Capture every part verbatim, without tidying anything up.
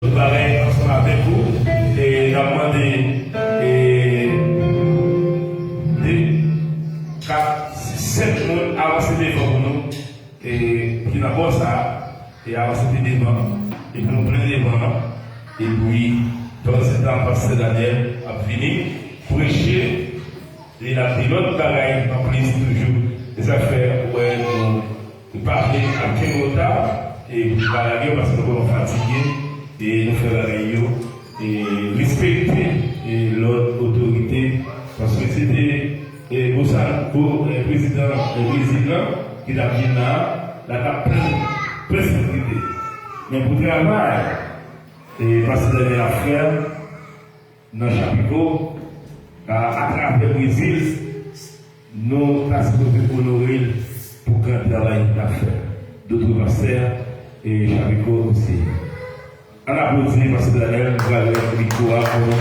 Tout bagay ansanm avèk ou, e n ap mande, e, de, kat, senk moun avanse devan pou nou, e, ki nan bò sa a, e avanse pi devan, e pou nou plen devan an, epi, pandan se tan, pastè Daniel ap vini, preche, e n ap di lòt bagay anplis toujou. Se sa k fè ou wè nou, nou pa vle ap kenbe reta, e pou pa lage yo, paske nou kòmanse fatige, e nou fè bagay yo, e respekte, e lòd otorite, paske se te, e Bosan, e prezidan, e Brezil lan, ki t ap vin la, la t ap plen, plen sekirite. Men pou travay, e pastè Daniel ap fè, nan Chapiko, a, atravè Brezil, nou ta sipoze onore l pou gran travay li t ap fè. Doktè pastè, e Chapiko osi. Ann aplodi pastè Daniel, nou pral remèt mikwo a pou nou.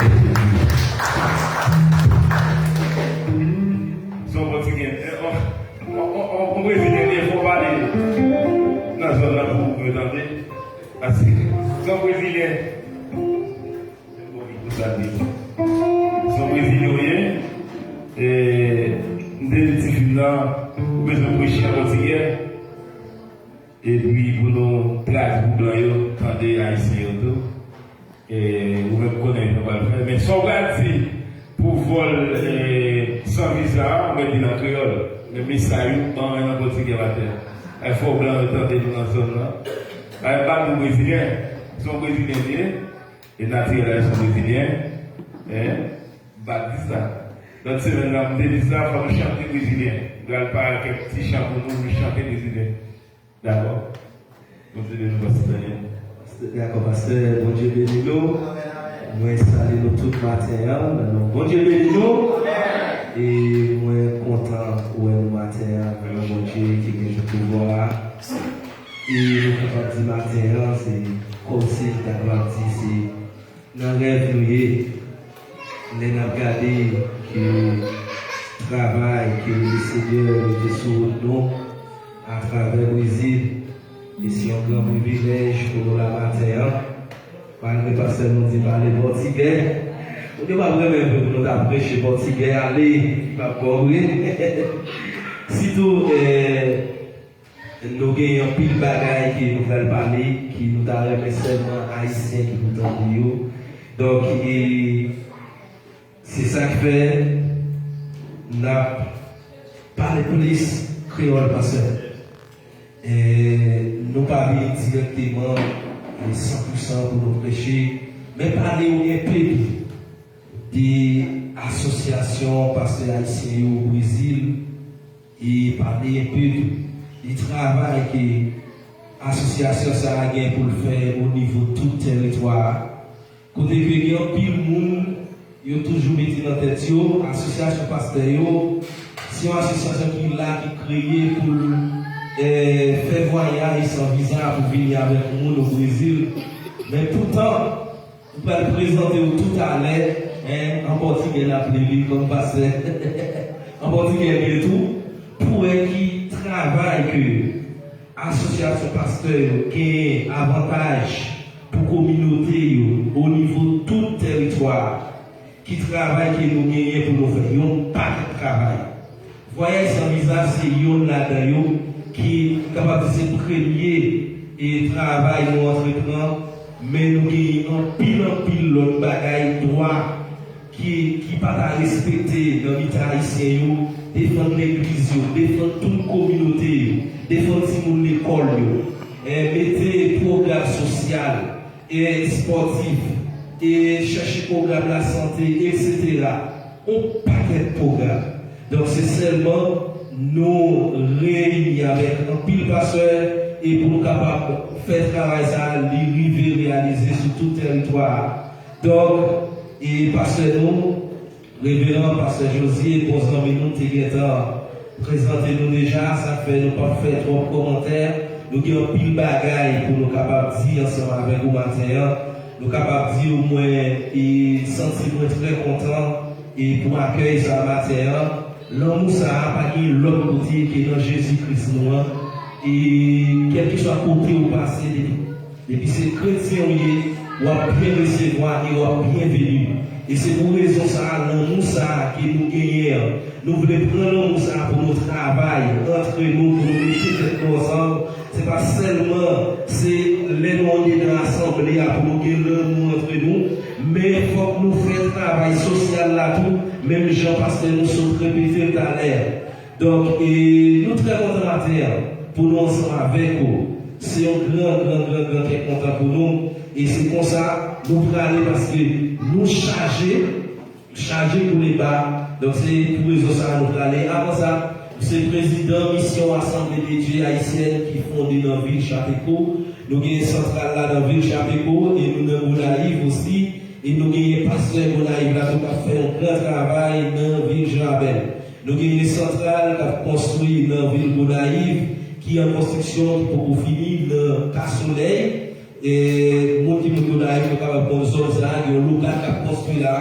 Se yon Pòtigè, e, on, on, on, on, on Brezilyen li ye, fò w pale nan zòn nan pou yo tande. Paske se yon Brezilyen. Se yon Brezilyen ou ye. E, m te di ti fi m nan, ou bezwen preche an pòtigè. Epi pou nou tradui pou blan yo tande, Ayisyen yo tou. E, ou menm konnen jan w pral fè. Men sa w pral di pou vòl, e, san viza a, ou mèt di l an kreyòl. Men mesaj ou, ban mwen nan pòtigè atè. Ay, fò blan yo tande nou nan zòn nan. Ay, m pa di w brezilyen. Se yon Brezilyen li ye. E natirèl Ayisyen Brezilyen, en, m pa t di sa. Lòt semèn nan, m te di sa, fò nou chante brezilyen. M pral pare kèk ti chan pou nou, nou chante brezilyen. Dakò? Bondye beni nou, pastè Daniel. Dakò, pastè, Bondye beni nou. Mwen salye nou tout maten an, nan non Bondye beni nou. E mwen kontan wè nou maten an, nan non Bondye ki gen tout pouvwa a. E nou kapab di maten an, se kòmsi nou ta kapab di se nan rèv nou ye. Lè n ap gade ke travay ke Lesenyè mete sou wout nou atravè Brezil, e se yon gran privilèj pou nou la maten an. Malgre pastè nou di pale pòtigè, moun yo p ap renmen vre pou nou ta preche pòtigè ale, li p ap bon vre. Sitou, eh, nou gen anpil bagay ke nou pral pale, ke nou ta renmen sèlman Ayisyen ki pou tande yo. Donk, e, se sa k fè n ap pale plis kreyòl, pastè. E, nou pa vini dirèkteman, e, san pou san pou nou preche, men pale yon enpe de asosyasyon pastè ayisyen yo o Brezil, e pale enpe de travay ke asosyasyon sa a gen pou l fè o nivo tout tèritwa a. Kote ke gen anpil moun, yo toujou mete nan tèt yo, asosyasyon pastè yo, se yon asosyasyon ki la, ki kreye pou l, eh, fè vwayaj san viza pou vini avèk moun o Brezil. Men poutan, m pral prezante w toutalè, en, an pòtigè n ap li li kòm pastè. An pòtigè l ye tou, pou wè ki travay ke asosyasyon pastè yo genyen avantaj pou kominote yo o nivo tout tèritwa a, ki travay ke nou genyen pou nou fè, yon pakèt travay. Vwayaj san viza se yonn ladan yo ki kapab di se premye e travay nou antreprann, men nou genyen anpil, anpil lòt bagay, dwa ki, ki pa ta respekte nan mitan ayisyen yo, defann legliz yo, defann tout kominote yo, defann timoun lekòl yo, e mete pwogram sosyal, e espòtif, e chèche pwogram lasante, etsetera. On pakèt pwogram. Donk, se sèlman nou reyini avèk anpil pastè e pou nou kapab fè travay sa a, li rive reyalize sou tout tèritwa a. Donk, e pastè nou, Reveran pastè Josie, bon zanmi nou, te gentan prezante nou deja, sa k fè nou p ap fè twòp kòmantè. Nou gen anpil bagay pou nou kapab di ansanm avèk ou maten an. Nou kapab di omwen, e santi mwen trè kontan, e pou akèy sa a maten an. Lanmou sa a pa gen lòt kote ke nan Jezi Kris nou an. E kèlkeswa kote ou pase, depi, depi se kretyen ou ye, W ap byen resevwa e w ap byenveni. E se pou rezon sa a, lanmou sa a ke nou genyen an, nou vle pran lanmou sa a pou nou travay antre nou, pou nou mete tèt nou ansanm. Se pa sèlman se lè nou andedan asanble a pou nou gen lanmou antre nou, men fòk nou fè travay sosyal la tou, menm jan pastè nou sot repete l talè a. Donk, e, nou trè kontan maten an pou nou ansanm avèk ou. Se yon gran, gran, gran, gran kè kontan pou nou. E se konsa nou prale paske nou chaje, chaje pou leba. Donk, se pou rezon sa a nou prale. Avan sa, se prezidan misyon Assemblée de Dieu Haïtienne ki fonde nan vil Chapeco. Nou gen santral la nan vil Chapeco e nou nan Gonayiv osi. E nou genyen pastè Gonayiv la tou k ap fè yon gran travay nan vil Jan Abèl. Nou genyen santral k ap konstwi nan vil Gonayiv, ki an konstriksyon, ki poko fini nan Ka Solèy. E moun ki moun Gonayiv, nou kapab konn zòn sa a, gen yon lokal k ap konstwi la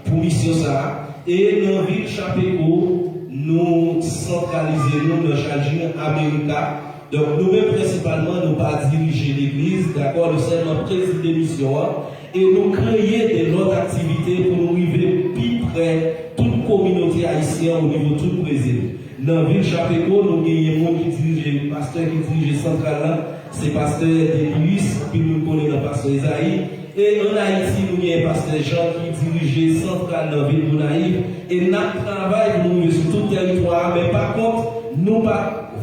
pou misyon sa a. E nan vil Chapeco, nou santralize nou nan Chajin Amerika. Donk, nou menm prensipalman, nou pa dirije legliz, dakò? Nou sèlman prezide misyon an e nou kreye de lòt aktivite pou nou rive pi prè tout kominote ayisyen an o nivo tout Brezil. Nan vil Chapeco, nou genyen moun ki dirije, pastè ki dirije santral la, se pastè Depius, anpil moun konnen nan pastè Ezayi. E ann Ayiti, nou genyen pastè Jean ki dirije santral nan vil Gonayiv. E n ap travay pou nou rive sou tout tèritwa a, men pa kont, nou pa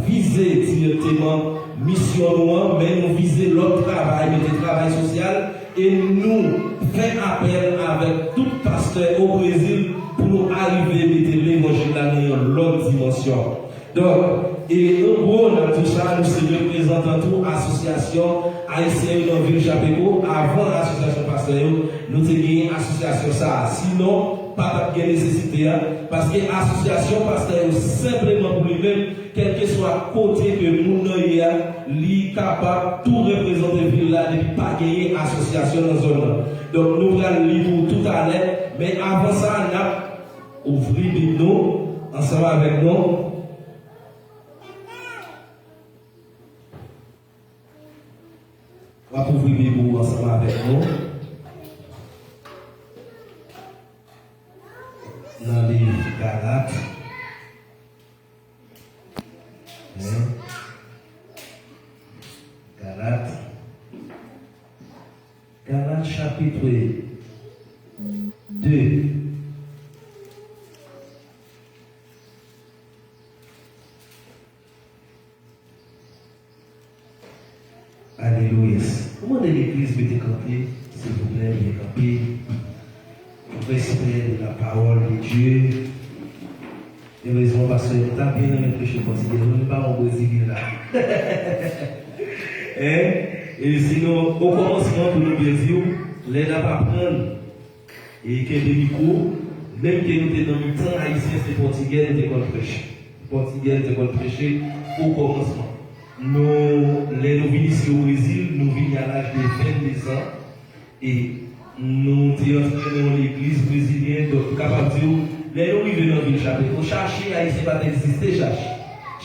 vize dirèkteman misyon nou an, men nou vize lòt travay, mete travay sosyal, e nou fè apèl avèk tout pastè o Brezil pou nou arive mete levanjil la nan yon lòt dimansyon. Donk, e an gwo, n ap di w sa, nou se reprezantan tou asosyasyon ayisyen yo nan vil Chapeco. Avan asosyasyon pastè yo, nou te genyen asosyasyon sa a. Sinon, pa t ap gen nesesite a, paske asosyasyon pastè yo senpleman pou li menm, kèlkeswa kote ke moun nan ye a, li kapab tou reprezante vil la depi pa genyen asosyasyon nan zòn nan. Donk, nou pral li pou toutalè, men avan sa, n ap ouvri Bib nou ansanm avèk nou. W ap ouvri Bib ou ansanm avèk nou nan liv Galat. Hein? Galat. Galat chapit de. Alelouya. Mwen mande legliz mete kanpe, silvouplè, mete kanpe. Respè de la parole de Dieu. Erezman, pastè, nou ta byen renmen preche pòtigè, nou pa yon brezilyen la. Hein? E sinon, o kòmansman, pou nou byen di w, lè n ap aprann, e kenbe mikwo, menm ke nou te nan mitan ayisyen, se pòtigè nou te konn preche. Pòtigè nou te konn preche o kòmansman. Nou, lè nou vin isi o Brezil, nou vini a laj de venndezan. E nou te antre nan yon legliz brezilyen, donk nou kapab di w, lè nou rive nan vil Chapeco, Chachi ayisyen pa t egziste, Chachi.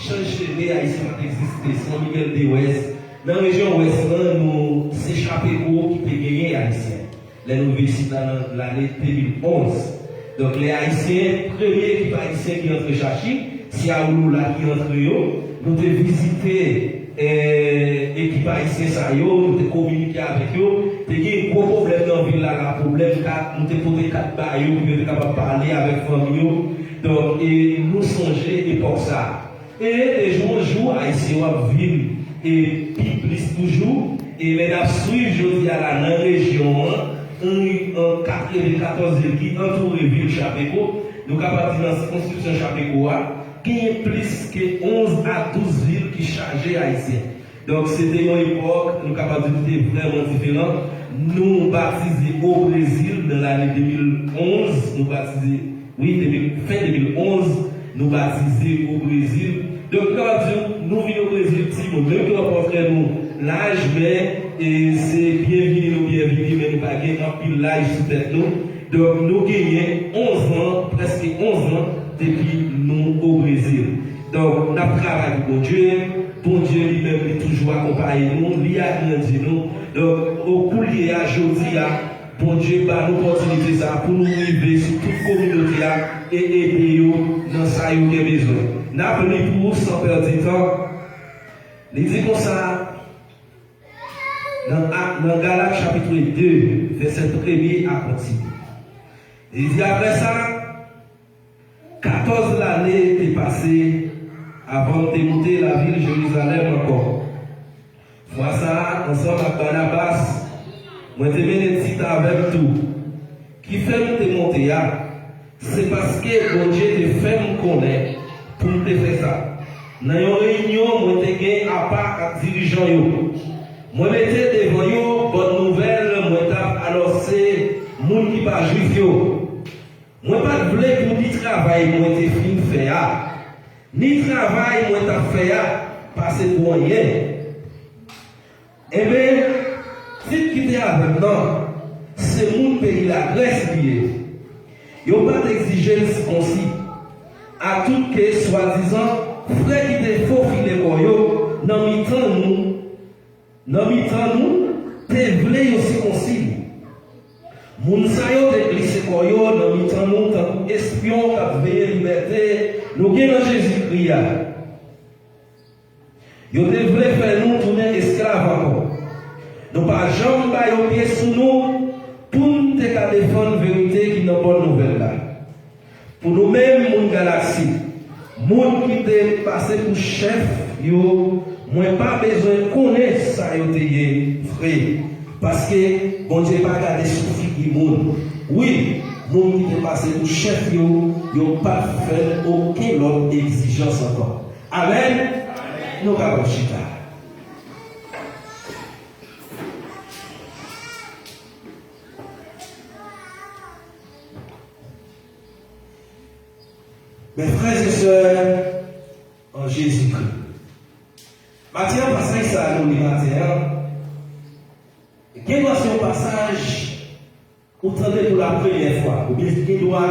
Chanj Cheve ayisyen pa t egziste, San Miguel de Wès. Nan rejyon Wès lan, nou, se Chapeco ki te genyen ayisyen. Lè nou rive isit la nan lane de mil onz. Donk, lè Ayisyen, premye ekip ayisyen ki rantre Chachi, se Aouloula ki rantre yo. Nou te vizite, eh, ekip ayisyen sa yo, nou te kominike avèk yo. Te gen gwo pwoblèm nan vil la, la pwoblèm kat, nou te pote kat ba yo pou yo te kapab pale avèk fanmi yo. Donk, e nou sonje epòk sa a. E de jou an jou, Ayisyen yo ap vin e pi plis toujou. E lè n ap swiv jodi a la nan rejyon an, an, an katrevenkatòz vil ki antoure vil Chapeco, nou kapab di nan sikonskripsyon Chapeco a, genyen plis ke onz a douz vil ki chaje Ayisyen. Donk, se te yon epòk, nou kapab di, ki te vrèman diferan. Nou batize o Brezil nan lane de mil onz, nou batize, wi, de mil, fen de mil onz, nou batize o Brezil. Donk, nou kapab di, nou vin o Brezil timoun. Menm ke w ap montre nou laj, men, e, se byenvini nou byenvini, men nou pa gen anpil laj sou tèt nou. Donk, nou genyen onz an, prèske onz an depi nou o Brezil. Donk, n ap travay pou Bondye. Bondye li menm, li toujou akonpaye nou, li agrandi nou. Donk, O koulye a, jodi a, Bondye ba nou opòtinite sa a pou nou rive sou tout kominote a e ede yo nan sa yo gen bezwen. N ap li pou ou san pèdi tan. Li di konsa, nan Ak, nan Galat chapit de, vèsè premye a kontinye. Li di, apre sa, katòz lane te pase avan m te moute lavil Jerizalèm ankò. Fwa sa a, ansanm ak Banabas, mwen te mennen Tit avè m tou. Ki fè m te monte a, se paske Bondye te fè m konnen pou m te fè sa. Nan yon reyinyon mwen te gen apa ak dirijan yo, mwen mete devan yo bòn nouvèl mwen t ap anonse moun ki pa Jwif yo. Mwen pa t vle pou ni travay mwen te fin fè a, ni travay mwen t ap fè a pase pou anyen. Enben, Tit ki te avè m nan, se moun peyi Lagrès li ye. Yo pa t egzije l sikonsi. Atoutke, swadizan, frè ki te fofile kò yo nan mitan nou, nan mitan nou, te vle yo sikonsi nou. Moun sa yo te glise kò yo nan mitan nou tankou espyon k ap veye libète nou gen nan Jezikri a. Yo te vle fè nou tounen esklav ankò. Nou pa janm ba yo pye sou nou pou n te ka defann verite ki nan bòn nouvèl la. Pou nou menm, moun Galasi, moun ki te pase pou chèf yo, mwen pa bezwen konnen sa yo te ye vre, paske Bondye pa gade sou figi moun. Wi, moun ki te pase pou chèf yo, yo pa t fè okenn lòt egzijans ankò. Amèn. Nou kapab chita. Mes frères et sœurs en Jésus-Christ, maten an, pasaj sa a nou li maten an, gen dwa se yon pasaj ou tande pou la premyè fwa, oubyen gen dwa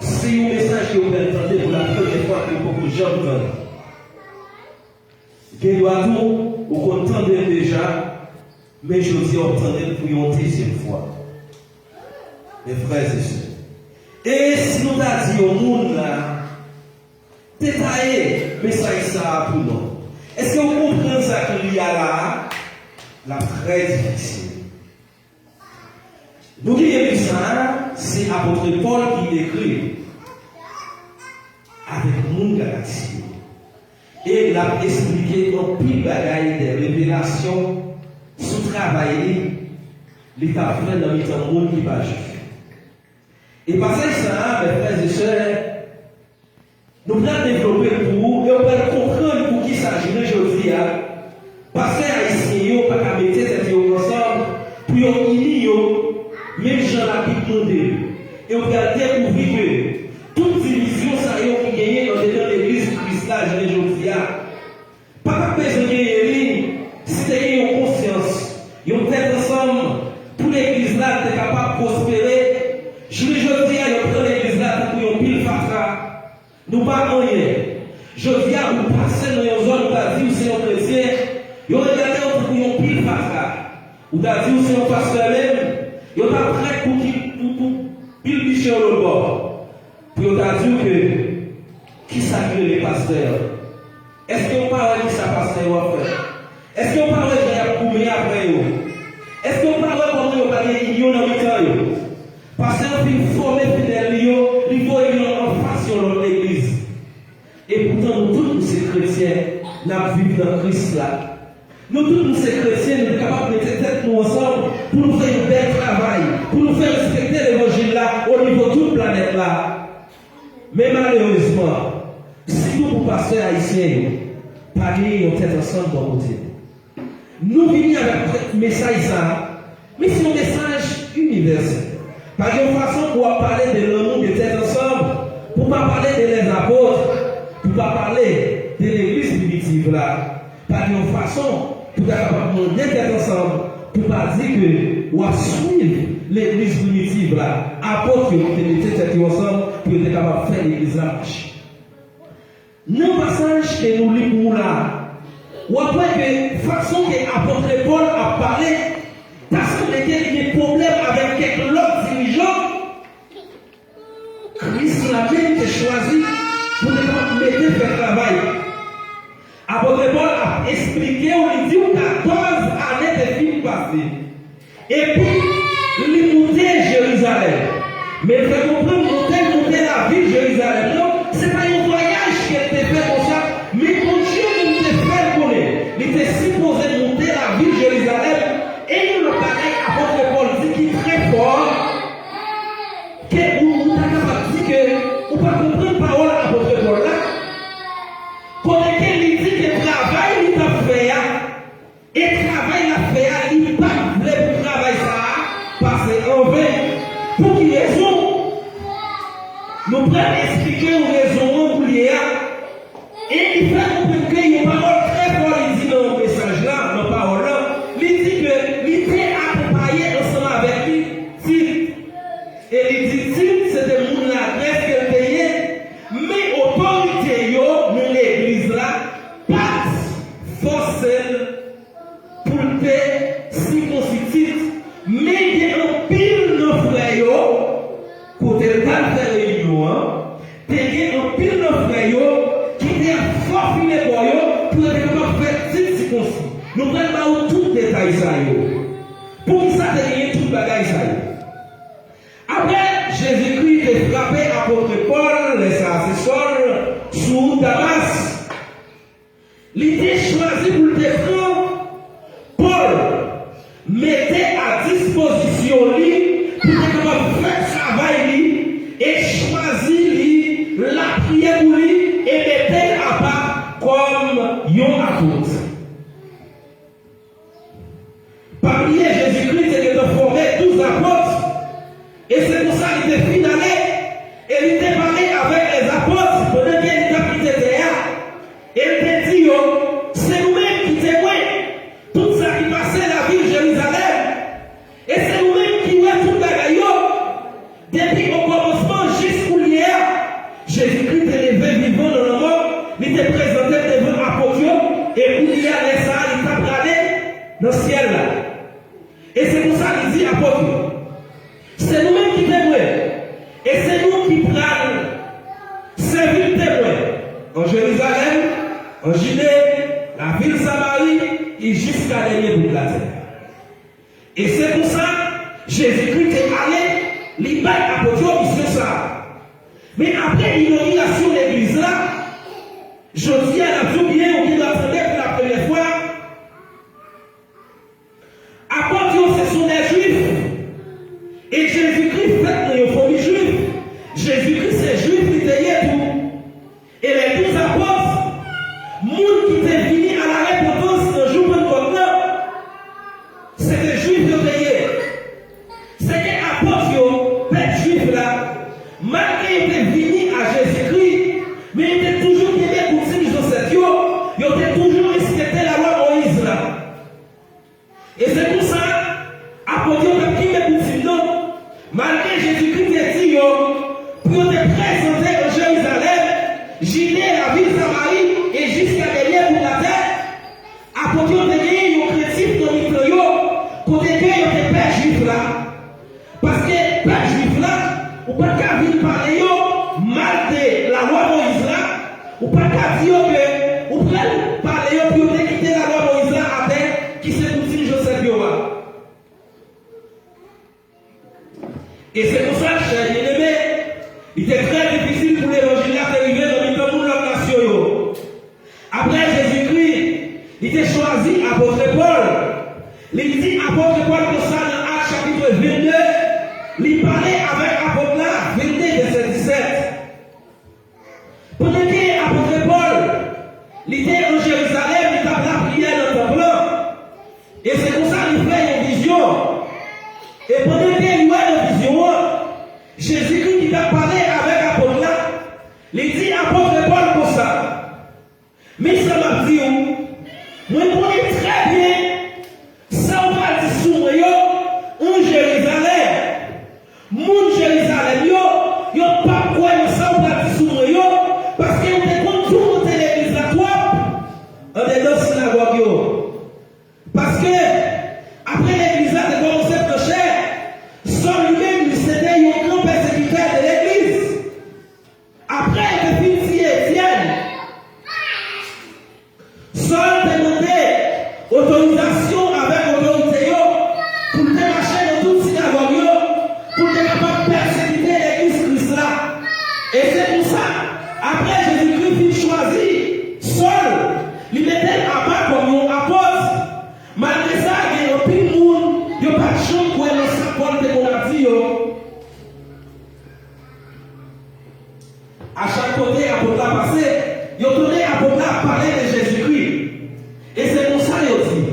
se yon mesaj ke w pral tande pou la premyè fwa ke w poko janm tande. Gen dwa tou, ou konn tande l deja, men jodi a w ap tande l pou yon dezyèm fwa. Mes frères et sœurs, e si nou ta di yon moun la, detaye mesaj sa a pou nou, èske w konprann sa k li a la a? L ap trè difisil. Nou genyen liv sa a, se apòtre Pòl ki ekri l avèk moun Galati yo. E l ap esplike anpil bagay de revelasyon sou travay li, li t ap fè nan mitan moun ki pa Jwif yo. E pasaj sa a, mes frères et sœurs, nou pral devlope l pou ou e w pral konprann poukisa jounen jodi a, pastè ayisyen yo pa ka mete tèt yo ansanm pou yo ini yo, menm jan Labib mande l. E w pral dekouvri ke tout divizyon sa yo ki genyen andedan legliz Kris la jounen jodi a, pa t ap bezwen genyen li si te gen yon konsyans, yon tèt ansanm pou legliz la te kapab pwospere. Jounen jodi a, yo pran legliz la tankou yon pil fatra. Nou pa anyen. Jodi a, ou pase nan yon zòn, ou ta di ou se yon kretyen, yo regade w tankou yon pil fatra. Ou ta di ou se yon pastè menm, yo ta prèt pou ki, pou, pou bilbiche w lòt bò. Pou yo ta di w ke, kisa ki rele pastè an? Èske w pa wè kisa pastè yo ap fè? Èske w pa wè jan y ap goumen apre yo? Èske w pa wè kòman yo pa gen inyon nan mitan yo? Pastè an fin fòme fidèl li yo, li voye yo anfas yon lòt legliz. Epoutan, nou tout nou se kretyen, n ap viv nan Kris la. Nou tout nou se kretyen, nou te kapab mete tèt nou ansanm pou nou fè yon bèl travay, pou nou fè respekte levanjil la o nivo tout planèt la. Men malerezman, sitou pou pastè ayisyen yo, pa genyen yon tèt ansanm bò kote nou. Nou vini avèk mesaj sa a, men se yon mesaj inivèsèl. Pa gen yon fason pou w ap pale de lanmou, de tèt ansanm, pou w pa pale de lèzapot, pou w pa pale de legliz primitiv la. Pa gen yon fason pou w ta kapab mande tèt ansanm pou w pa di ke w ap swiv legliz primitiv la, apot yo ki te mete tèt yo ansanm pou yo te kapab fè legliz la mache. Nan pasaj ke nou li pou ou la a, w ap wè ke fason ke apòtre Pòl ap pale ta sanble ke li gen pwoblèm avèk kèk lòt dirijan, Kris la menm te chwazi pou te kapab mete fè travay. Apot Pòl ap esplike w, li di w katòz ane te fin pase. Epi, li moute Jerizalèm. Men l fè konprann moute l moute lavil Jerizalèm nan, se pa yon vwayaj ke l te fè konsa, men Bondye menm te fè l konnen li te sipoze moute lavil Jerizalèm, e yon lòt bagay apot Pòl di ki trè fò, ke ou, ou ta kapab di ke ou pa konprann pawòl apot Pòl la, kote ke li di ke travay li t ap fè a, e travay l ap fè a, li pa t vle pou travay sa a pase anven. Pou ki rezon? Nou pral esplike w rezon an koulye a. E li fè konprann ke yon pawòl trè fò li di nan mesaj la, nan pawòl la. Li di ke li te akonpaye ansanm avèk li Tit. E li di Tit se te moun Lagrès ke l te ye, men otorite yo nan legliz la pa t fòse l pou l te sikonsi Tit. Men gen anpil nan frè yo, kote l t al fè reyinyon an, te gen anpil nan frè yo ki te ap fòfile kò yo pou yo te kapab fè Tit sikonsi. Nou pral ba w tout detay sa yo. Poukisa te genyen tout bagay sa yo? Apre Jezikri te frape apot Pòl, lè sa a se Sòl, sou wout Damas, li te chwazi pou l te pran Pòl, mete a dispozisyon li pou te kapab fè travay li, e chwazi li, lapriyè pou li, e mete l apa kòm yon apot. Pa bliye, Jezikri te gentan fòme douz apot, e se konsa li te fin ale, e li te pale avèk lèzapot pandan ke li t ap kite tè a, e l te di yo, se nou menm ki temwen tout sa ki pase lavil Jerizalèm, e se nou menm ki wè tout bagay yo. Depi okòmansman jis koulye a, Jezikri te leve vivan nan lanmò, li te prezante l devan apot yo, e koulye a, lè sa a, li t ap prale nan syèl la. E se konsa li di apot yo, se nou menm ki temwen, e se nou ki pral sèvi temwen an Jerizalèm, an Jide, lavil Samari, e jiska dènye bout latè. E se konsa, Jezikri te ale, li bay apot yo misyon sa a. Men apre inogirasyon legliz la, jodi a, n ap di w byen, ou gendwa tande pou lapremyè fwa, apot yo se son dè Jwif, e Jezikri fèt nan yon fanmi jwif. Jezikri se Jwif li te ye tou. E lè douz apot, moun ki te vini a la repantans nan jou Pannkòt la, se te Jwif yo te ye. Se te apot yo, pèp jwif la, malgre yo te vini a Jezikri, men yo te toujou kenbe koutim zansèt yo, yo te toujou respekte lalwa Moyiz la. E se konsa, apot yo t ap kenbe koutim nan, malgre Jezikri te di yo pou yo te prezante an Jerizalèm, Jide, lavil Samari, e jiska dènye bout latè. Apot yo te genyen yon krentif nan mitan yo, kote ke yo te pè Jwif la. Paske pèp jwif la, ou pa t ka vin pale yo mal de lalwa Moyiz la, ou pa t ka di yo ke ou pral pale yo pou yo te kite lalwa Moyiz la atè, ki se koutim zansèt yo a. E se konsa, chè byeneme, li te trè difisil pou levanjil la te rive nan mitan moun lòt nasyon yo. Apre Jezikri, li te chwazi apot Pòl. Li di apot Pòl konsa nan Ak chapit vennde, li pale avèk apot la, vennde vèsè disèt. Pandan ke apot Pòl, li te an Jerizalèm, li t ap lapriyè nan tanp lan. E se konsa li fè yon vizyon. E pandan ke li wè nan vizyon an, Jezikri ki t ap pale avèk apot la, li di apot Pòl konsa, men sa m ap di w, mwen konnen trè byen sa w pral di sou mwen yo an Jerizalèm. Moun Jerizalèm yo, yo p ap kwè nan sa w pral di sou mwen yo, paske yo te konn toumante legliz la twòp andedan sinagòg yo. Paske, apre legliz la te pase, yo tande apot la ap pale de Jezikri. E se konsa yo di,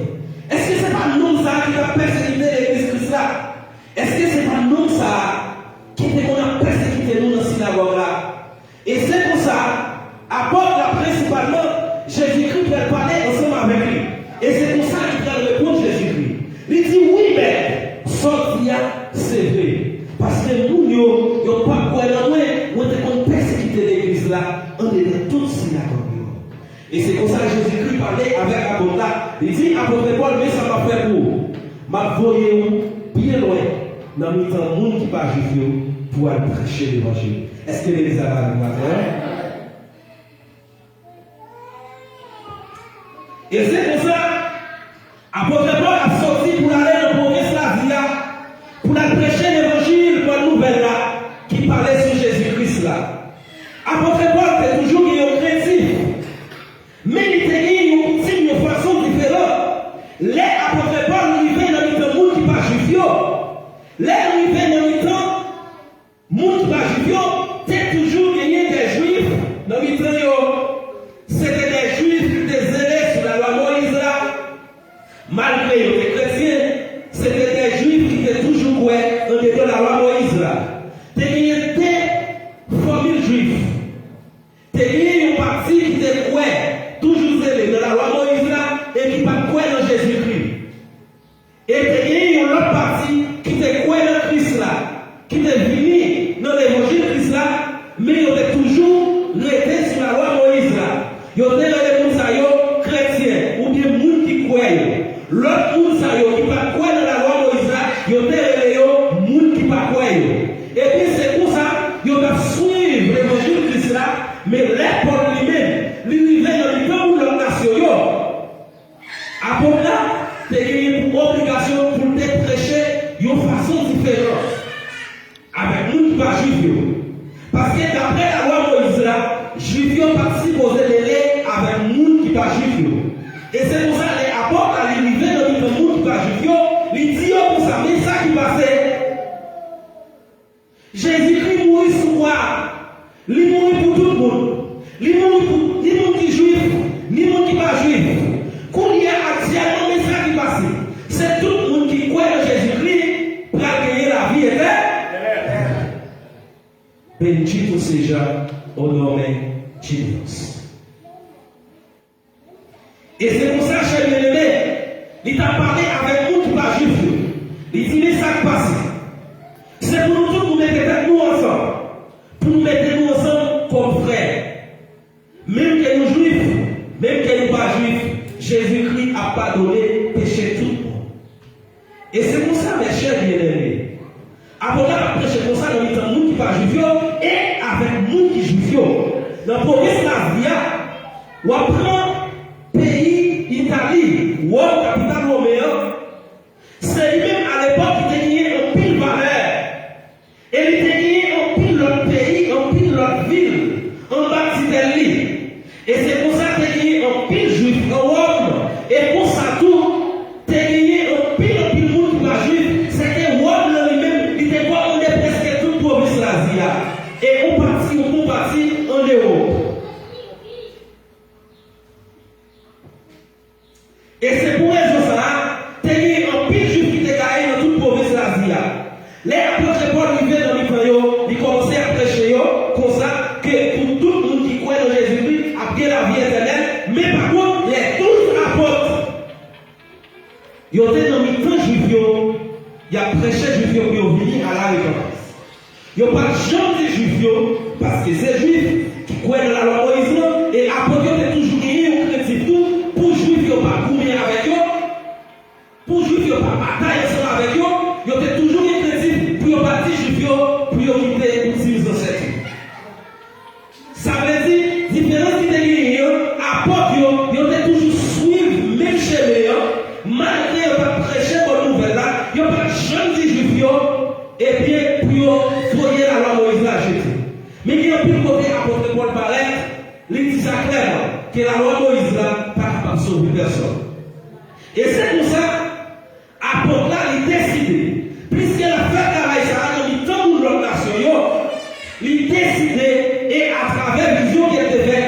èske se pa nonm sa a ki t ap pèsekite legliz Kris la? Èske se pa nonm sa a ki te konn ap pèsekite nou nan sinagòg la? E se konsa, apot la prensipalman, Jezikri pral pale ansanm avèk li. E se konsa li pral reponn Jezikri. Li di, wi, Mèt, sa w di a, se vre. Paske moun yo, yo p ap kwè nan mwen, mwen te konn pèsekite legliz la andedan tout sinagòg yo. E se konsa Jezikri pale avèk apot la. Li di, apot Pòl, men sa m ap fè pou ou. M ap voye ou byen lwen nan mitan moun ki pa jwif yo pou al preche levanjil. Èske legliz la la avèk mwen? E se konsa, apot Pòl ap soti pou l ale nan pwovens Lazi a, pou l al preche levanjil, bòn nouvèl la, ki pale sou Jezi Kris la. Apot Pòl te toujou gen yon krentif, men li te gen yon koutim, yon fason diferan. Lè apot Pòl rive nan mitan moun ki pa jwif yo, lè l rive nan mitan moun ki pa jwif yo, te toujou genyen de jwif nan mitan yo. Se te de jwif ki te zele sou lalwa Moyiz la. Malgre yo te kretyen, se te de jwif ki te toujou kwè andedan lalwa Moyiz la. Te genyen de fòmil jwif. Te genyen yon pati ki te kwè, toujou zele nan lalwa Moyiz la, e ki pa t kwè nan Jezikri. E te genyen yon lòt pati ki te kwè nan Kris la, ki te vini nan levanjil Kris la, men yo te toujou rete sou lalwa Moyiz la. Yo te rele moun sa yo kretyen, oubyen moun ki kwè yo. Lòt moun sa yo ki pa t kwè nan lalwa Moyiz la, yo te rele yo moun ki pa kwè yo. Ebyen, se konsa, yo t ap swiv levanjil Kris la, men lè Pòl li menm, li rive nan mitan moun lòt nasyon yo, apot la te genyen pou obligasyon pou l te preche yon fason diferan avèk moun ki pa jwif yo. Paske daprè lalwa Moyiz la, jwif yo pa t sipoze mele avèk moun ki pa jwif yo. E se konsa, lè apot la li rive nan mitan moun ki pa jwif yo, li di yo konsa, men sa ki pase. Jezikri mouri sou kwa a. Li mouri pou tout moun. Li mouri pou ni moun ki jwif, ni moun ki pa jwif. Kounye a, aktyèlman, men sa ki pase. Se tout moun ki kwè nan Jezikri pral genyen lavi etè-, Bendito seja o nome de Deus. E se konsa, chè byenneme, li t ap pale avèk moun ki pa jwif yo. Li di, men sa k pase. Se pou nou tout nou mete tèt nou ansanm, pou nou mete nou ansanm kòm frè. Menm ke nou jwif, menm ke nou pa jwif, Jezikri ap padone peche tout moun. E se konsa, mes chers bien-aimés, apot la t ap preche konsa nan mitan moun ki pa jwif yo e avèk moun ki jwif yo. Nan pwovens Lazi a, w ap pran peyi Itali, Wòm, kapital women an, se li menm alepòk ki te genyen anpil valè. E li te genyen anpil lòt peyi, anpil lòt vil anba titèl li. E se konsa te genyen anpil jwif an Wòm, e konsa tou, te genyen anpil, anpil moun ki pa jwif, se te Wòm nan li menm, li te kòmande prèske tout pwovens Lazi a, e yon pati, yon bon pati an Ewòp. E se pou rezon sa a, te gen anpil jwif ki te gaye nan tout pwovens Lazi a. Lè apot Pòl rive nan mitan yo, li kòmanse ap preche yo konsa ke pou tout moun ki kwè nan Jezikri ap gen lavi etènèl, men pa kont, lè douz apot, yo te nan mitan jwif yo, y ap preche jwif yo pou yo vini a la repantans. Yo pa t janm di jwif yo, paske se jwif ki kwè nan lalwa Moyiz lan, e apot yo te toujou genyen yon krentif tou pou jwif yo pa goumen avèk yo, pou jwif yo pa batay ansanm avèk yo, yo te toujou gen krentif pou yo pa di jwif yo pou yo kite koutim zansèt yo. Sa vle di, diferans ki te genyen an, apot yo, yo te toujou swiv menm chemen an, malgre yo t ap preche bòn nouvèl la, yo pa t janm di jwif yo, ebyen, pou yo voye lalwa Moyiz la jete. Men gen anpil kote apot Pòl parèt, li di sa klèman, ke lalwa Moyiz la pa kapab sove pèsòn. E se konsa, apot la, li deside, piske l ap fè travay sa a nan mitan moun lòt nasyon yo, li deside, e atravè vizyon ke l te fè,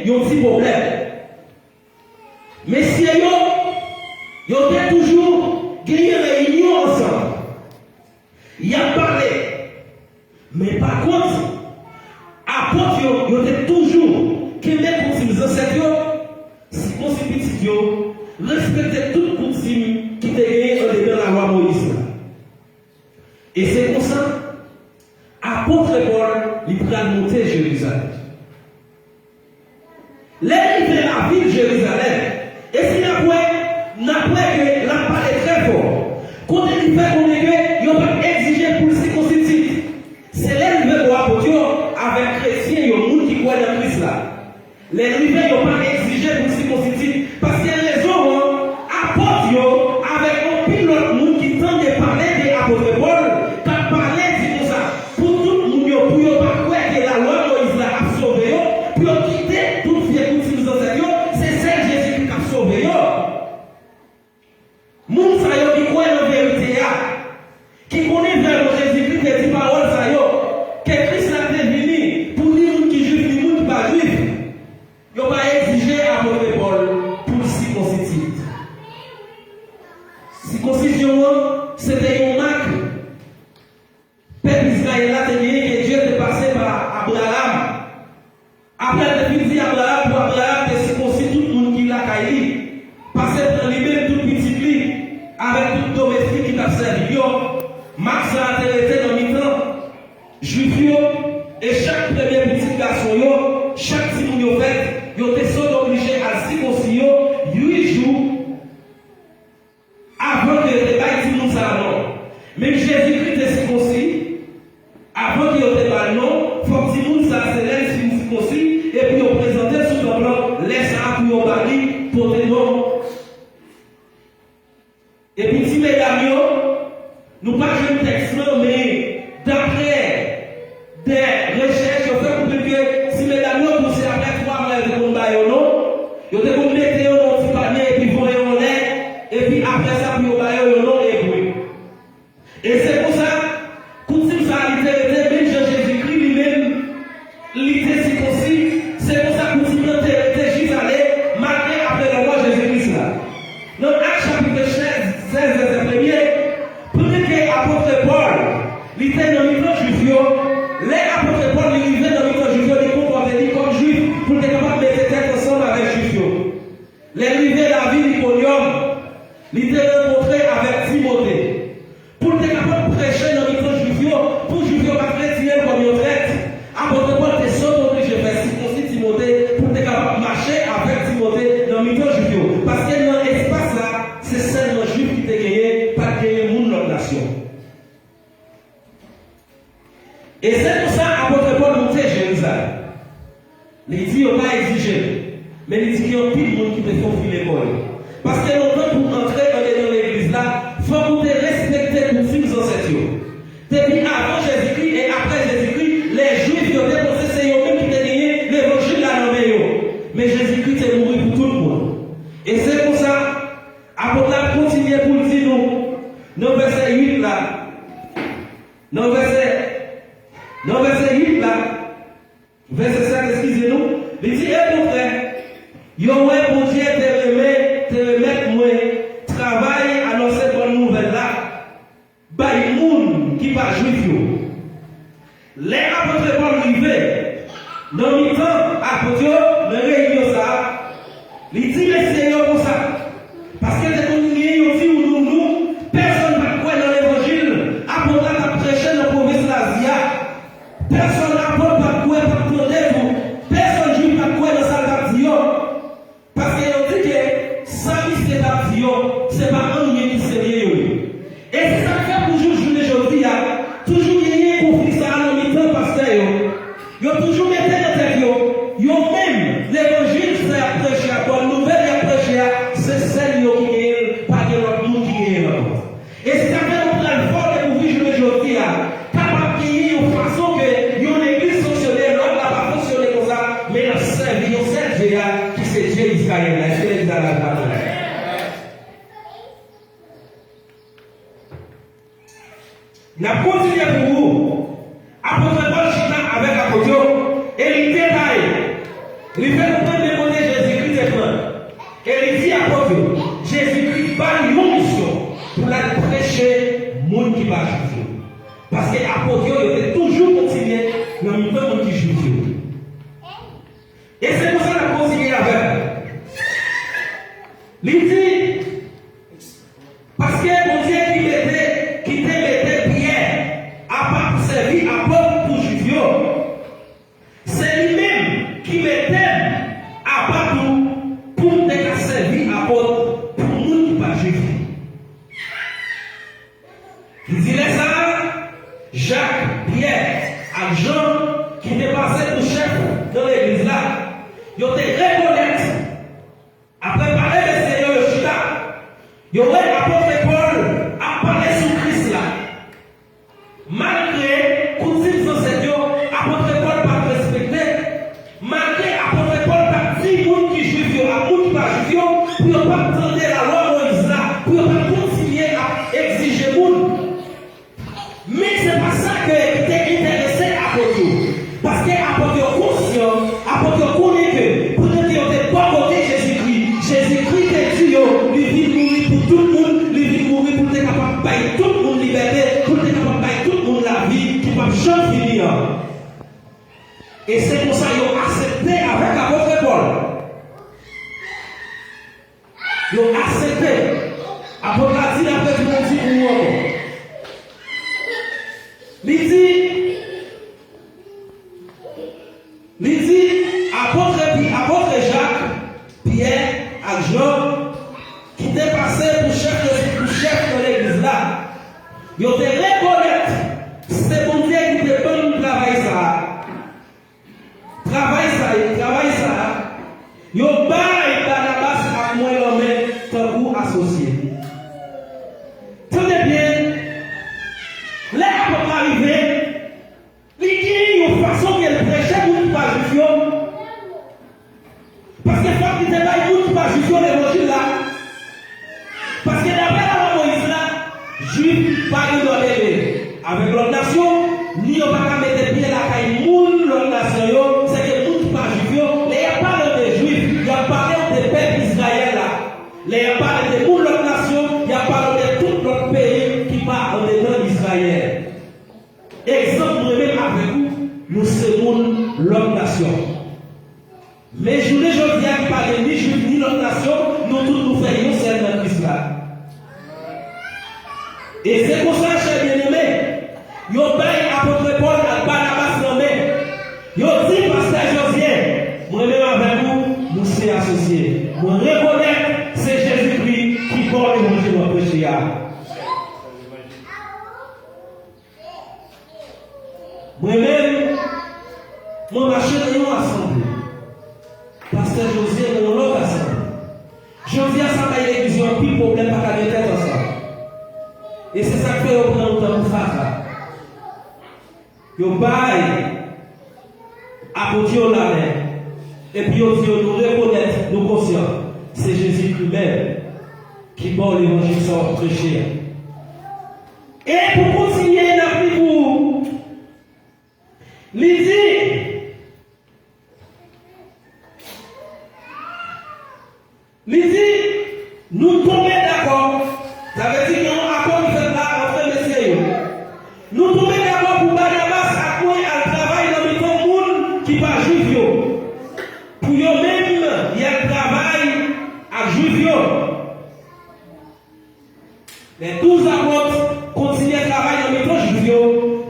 yon ti pwoblèm. Mesye yo, yo te toujou genyen reyinyon ansanm. Y ap pale. Men pa kont, apot yo, yo te toujou kenbe koutim zansèt yo, sikonsi pitit yo, respekte tout koutim ki te genyen andedan Lalwa Moyiz la. E se konsa, apot Pòl, li pral monte Jerizalèm. Lè l rive lavil Jerizalèm, e si n ap wè, n ap wè ke l ap pale trè fò, kote li fè konnen ke yo pa t egzije pou l sikonsi Tit. Se lè l rive bò apot yo avèk kretyen yo, moun ki kwè nan Kris la. Lè l rive, yo pa egzije pou l sikonsi Tit, paske rezon an, apot yo, avèk anpil lòt moun ki tande pale de apot Pòl, k ap pale di konsa, pou tout moun yo, pou yo pa kwè ke Lalwa Moyiz la ap sove yo, pou yo kite tout vye koutim zansèt yo, se sèl Jezikri k ap sove yo. Moun sa yo ki kwè nan verite a, ki konnen vrèman Jezikri te di pawòl sa yo, ke Kris la te vini pou ni moun ki jwif, ni moun ki pa jwif, yo pa egzije apot Pòl pou l sikonsi Tit. Sikonsizyon an, se te yon mak pèp Izrayèl la te genyen ke Dye te pase pa Abraram. Apre l te fin di Abraram pou Abraram te sikonsi tout moun ki lakay li, pase pran li menm tout pitit li, avèk tout domestik ki t ap sèvi l yo, mak sa a te rete nan mitan Jwif yo, e chak premye pitit gason yo, chak timoun yo fèt, yo te sot oblije al sikonsi yo uit jou avan ke yo te bay timoun sa a non. Menm Jezikri te sikonsi, avan ke yo te ba l non, fòk timoun sa a se lè l fin sikonsi, epi yo prezante l sou tanp lan, lè sa a pou yo ba li pote non. Epi ti medam yo, nou pa jwenn tèks lan, men daprè de rechèch, yo fè konprann ke ti medam yo tou se apre twa mwa yo te konn ba yo non. Yo te konn mete yo nan yon ti panye epi voye yo anlè, epi apre sa pou yo ba yo yon non ebre. E se konsa, koutim sa a li te rete, menm jan Jezikri li menm, li te sikonsi, se konsa koutim nan te rete jis ale, malgre apre lanmò Jezi Kris la. Nan Ak chapit sèz, sèz vèsè premye, pandan ke apot Pòl, li te nan mitan Jwif yo, lè apot Pòl li rive nan mitan Jwif yo, li konpòte li kòm Jwif pou l te kapab mete tèt ansanm avèk Jwif yo. Lè l rive lavil Ikonyòm, li te rankontre avèk Timote. Pou l te kapab preche nan mitan Jwif yo, pou Jwif yo pa t retire l kòm yon trèt, apot Pòl te sot oblije fè sikonsi Timote pou l te kapab mache avèk Timote nan mitan Jwif yo. Paske nan espas la, se sèlman Jwif ki te genyen, pa t genyen moun lòt nasyon. E se konsa apot Pòl monte Jerizalèm. Li di yo pa egzije l, men li di gen anpil moun ki te fofile kò yo. Paske lontan pou antre andedan legliz la, fòk ou te respekte koutim zansèt yo. Depi avan Jezikri e apre Jezikri, lè Jwif yo te panse se yo menm ki te genyen levanjil la nan men yo. Men Jezikri te mouri pou tout moun. E se konsa, apot la kontinye pou l di nou, nan vèsè uit la, nan vèsè, nan vèsè uit la, vèsè sèt, eskize nou, li di, okontrè, yo wè Bondye te renmen, te remèt mwen travay anonse bòn nouvèl la bay moun ki pa Jwif yo. Lè apot Pòl rive nan mitan apot yo, nan reyinyon sa a, li di mesye yo konsa, paske te konn gen yon ti woudouwoudou, pèsonn pa t kwè nan levanjil apot la t ap preche nan pwovens Lazi a. Pèsonn apot pa t kwè, pa t tande tou. Pèsonn Jwif pa t kwè nan sa l t ap di yo. Paske yo di ke sa misye t ap di yo, se pa anyen ki serye yo ye. E se sa k fè pou jouk jounen jodi a, toujou genyen konfli sa a nan mitan pastè yo. Yo toujou mete nan tèt yo, yo menm, levanjil sa y ap preche a, bòn nouvèl y ap preche a, se sèl yo ki genyen l, pa gen lòt moun ki genyen l ankò. E se sa k fè nou pral fè w dekouvri jounen jodi a, kapab genyen yon fason ke yon legliz fonksyone, lòt la pa fonksyone konsa, men n ap sèvi yon sèl Dye a, ki se Dye Izrayèl la. Èske legliz la la pa konsa? N ap kontinye pou ou. Apot Pòl chita avèk apot yo e li detaye. Li fè nou konprann men kote Jezikri te pran. E li di apot yo, Jezikri ba l yon misyon pou l al preche moun ki pa jwif yo. Paske apot yo, yo te toujou kontinye nan mitan moun ki jwif yo. E se konsa n ap kontinye avè l. Li di, paske Bondye ki mete, ki te mete Pyè apa pou sèvi apot pou jwif yo, se li menm ki mete m apa tou pou m te ka sèvi apot pou moun ki pa jwif yo. Li di lè sa a, Jak, Pyè ak Jan, ki te pase pou chèf nan legliz la, yo te rekonèt, apre pale mesye yo, yo chita, yo wè apot Pòl ap pale sou Kris la. Malgre koutim zansèt yo, apot Pòl pa t respekte, malgre apot Pòl pa t di moun ki jwif yo ak moun ki pa jwif yo pou yo pa t tande lalwa Moyiz la, pou yo pa t kontinye ap egzije moun. Men se pa sa ke, ki te enterese apot yo. Paske apot yo konsyan, apot yo konnen ke pandan ke yo te bò kote Jezikri, Jezikri te di yo, li vin mouri pou tout moun, li vin mouri pou l te kapab bay tout moun libète, pou l te kapab bay tout moun lavi ki p ap janm fini an. E se konsa yo aksepte avèk apot Pòl. Yo aksepte. Apot la di l ap retourne di pou ou ankò. Li di, li di, apot Pi-, apot Jak, Pyè ak Jan, ki te pase pou chèf, pou chèf nan legliz la, yo te rekonèt se Bondye ki te ban m travay sa a. Travay sa, travay sa, yo bay Banabas ak mwen lanmen tankou asosye. Tande byen, lè apot la rive, li gen yon fason ke l preche moun ki pa jwif yo. Paske fòk li te bay moun ki pa jwif yo levanjil la. Paske daprè lalwa Moyiz la, jwif pa gen dwa mele avèk lòt nasyon, ni yo pa ka mete pye lakay moun lòt nasyon yo, sèke moun ki pa jwif yo, lè y ap pale w de jwif, y ap pale w de pèp Izrayèl la. Lè y ap pale de moun lòt nasyon, y ap pale w de tout lòt peyi ki pa andedan Izrayèl. Egzanp, mwen menm avèk ou, nou se moun lòt nasyon. Men jounen jodi a ki pa gen ni jwif ni lòt nasyon, nou tout nou fè yon sèl nan Kris la. E se konsa, chè byeneme, yo bay apot Pòl ak Banabas lanmen. Yo di pastè Jozye, mwen menm avèk ou, nou se asosye. Mwen rekonèt se Jezikri ki ba w levanjil w ap preche a. Mwen menm, mwen mache nan yon asanble. Pastè Jozye nan yon lòt asanble. Jodi a, sa bay legliz yo anpil pwoblèm, pa ka gen tèt ansanm. E se sa k fè yo pran nou tankou fatra. Yo bay apot yo lamen, epi yo di yo, nou rekonèt, nou konsyan, se Jezikri menm ki ba w levanjil sa w ap preche a. E pou kontinye, n ap li pou ou. Li di, li di, nou tonbe dakò, sa vle di gen yon akò ki fèt la antre mesye yo. Nou tonbe dakò pou Banabas ak mwen al travay nan mitan moun ki pa jwif yo, pou yo menm y al travay ak jwif yo. Lè douz apot kontinye travay nan mitan jwif yo,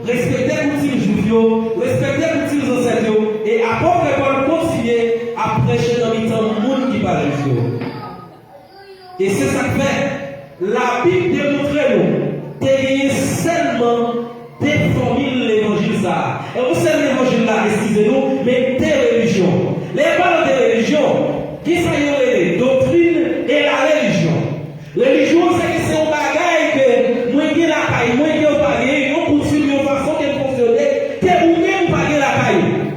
respekte koutim jwif yo, respekte koutim zansèt yo, e apot Pòl kontinye ap preche nan mitan moun ki pa jwif yo. E se sa k fè, Labib demontre nou, te genyen sèlman de fòmil levanjil sa a. E yon sèl levanjil la, eskize nou, men de relijyon. Lè y ap pale de relijyon, kisa yo rele doktrin e larelijyon? Relijyon, se ke se yon bagay ke mwen gen lakay mwen ke w pa genyen, yon koutim, yon fason ke n fonksyone, ke ou menm ou pa gen lakay ou.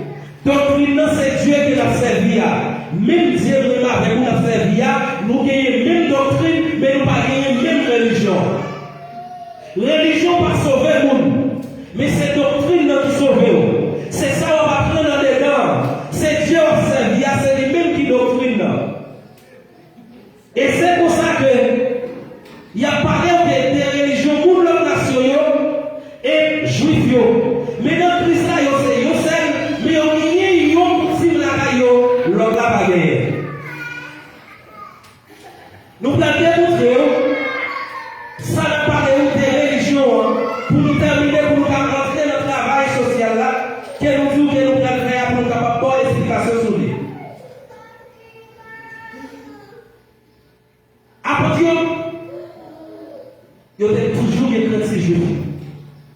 Doktrin nan se Dye ke n ap sèvi a. Menm Dye mwen avèk ou n ap sèvi a, nou genyen menm doktrin, men nou pa genyen menm relijyon. Relijyon pa sove moun, men se doktrin nan ki sove w. Se sa w ap aprann andedan an. Se Dye w ap sèvi a, se Mèsi Jezi.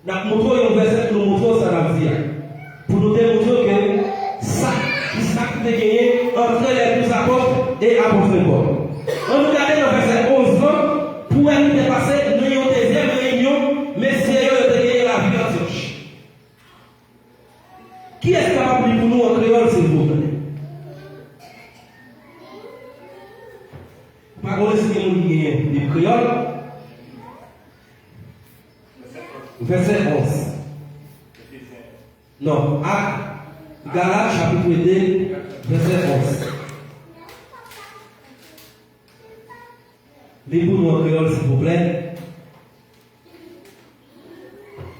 N ap montre w yon vèsè pou nou montre w sa n ap di a. Pou nou demontre w ke sa, ki sa ki te genyen antre les douze apôtres e apôtre Pòl. Ann nou gade nan vèsè onz lan, pou wè ki te pase nan yon dezyèm reyinyon, mesye yo, yo te genyen lavil Antyòch. Kiyès kapab li pou nou an kreyòl, silvouplè? Pa konnen si gen moun ki gen Bib kreyòl. Vèsè onz. Non, Ak, Galat, chapit de, vèsè onz. Li pou nou an kreyòl, silvouplè.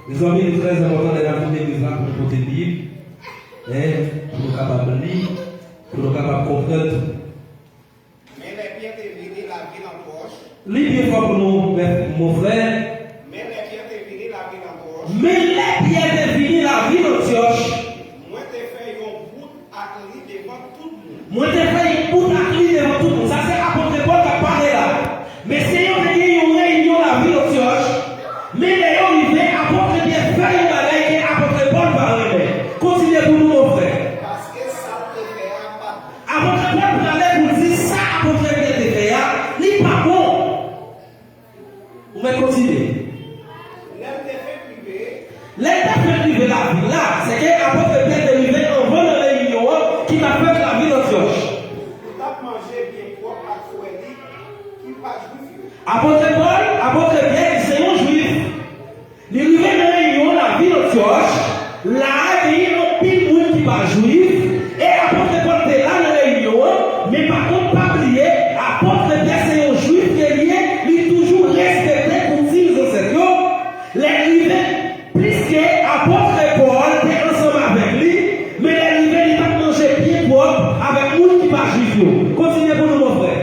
Mezanmi, li trè enpòtan lè n ap vin legliz la pou nou pote Bib, en, pou nou kapab li, pou nou kapab konprann tou. Men lè Pyè te vini lavil Antyòch. Li byen fò pou nou, mon frè. Men lè Pyè te vini lavil Antyòch. Men lè Pyè te vini lavil Antyòch. Mwen te fè yon bout ak li devan tout moun. Mwen te fè yon bout ak li devan tout moun. Sa se apot Pòl k ap pale la. Mesye yo te gen yon reyinyon lavil Antyòch. Men lè yo rive, apot Pyè fè yon bagay ke apot Pòl pa renmen. Kontinye pou nou, mon frè. Paske sa l te fè a pa t bon. Apot Pòl prale pou l di sa apot Pyè te fè a, li pa bon. Ou mèt kontinye. Lè l te fenk rive. Lè l te fenk rive lavil la, se ke apot Pyè te rive anvan nan reyinyon an ki t ap fèt lavil Antyòch. Li t ap manje byen pwòp ak frè li ki pa Jwif yo. Apot Pòl, apot Pyè, li se yon Jwif. Li rive nan reyinyon lavil Antyòch, la a genyen anpil moun ki pa Jwif, e apot Pòl te la nan reyinyon an, men pa kont pa bliye, apot Pyè se yon Jwif ke li ye, li toujou respekte koutim zansèt yo. Lè l rive, pliske apot Pòl te ansanm avèk li, men lè l rive, li t ap manje byen pwòp avèk moun ki pa Jwif yo. Kontinye pou nou, mon frè.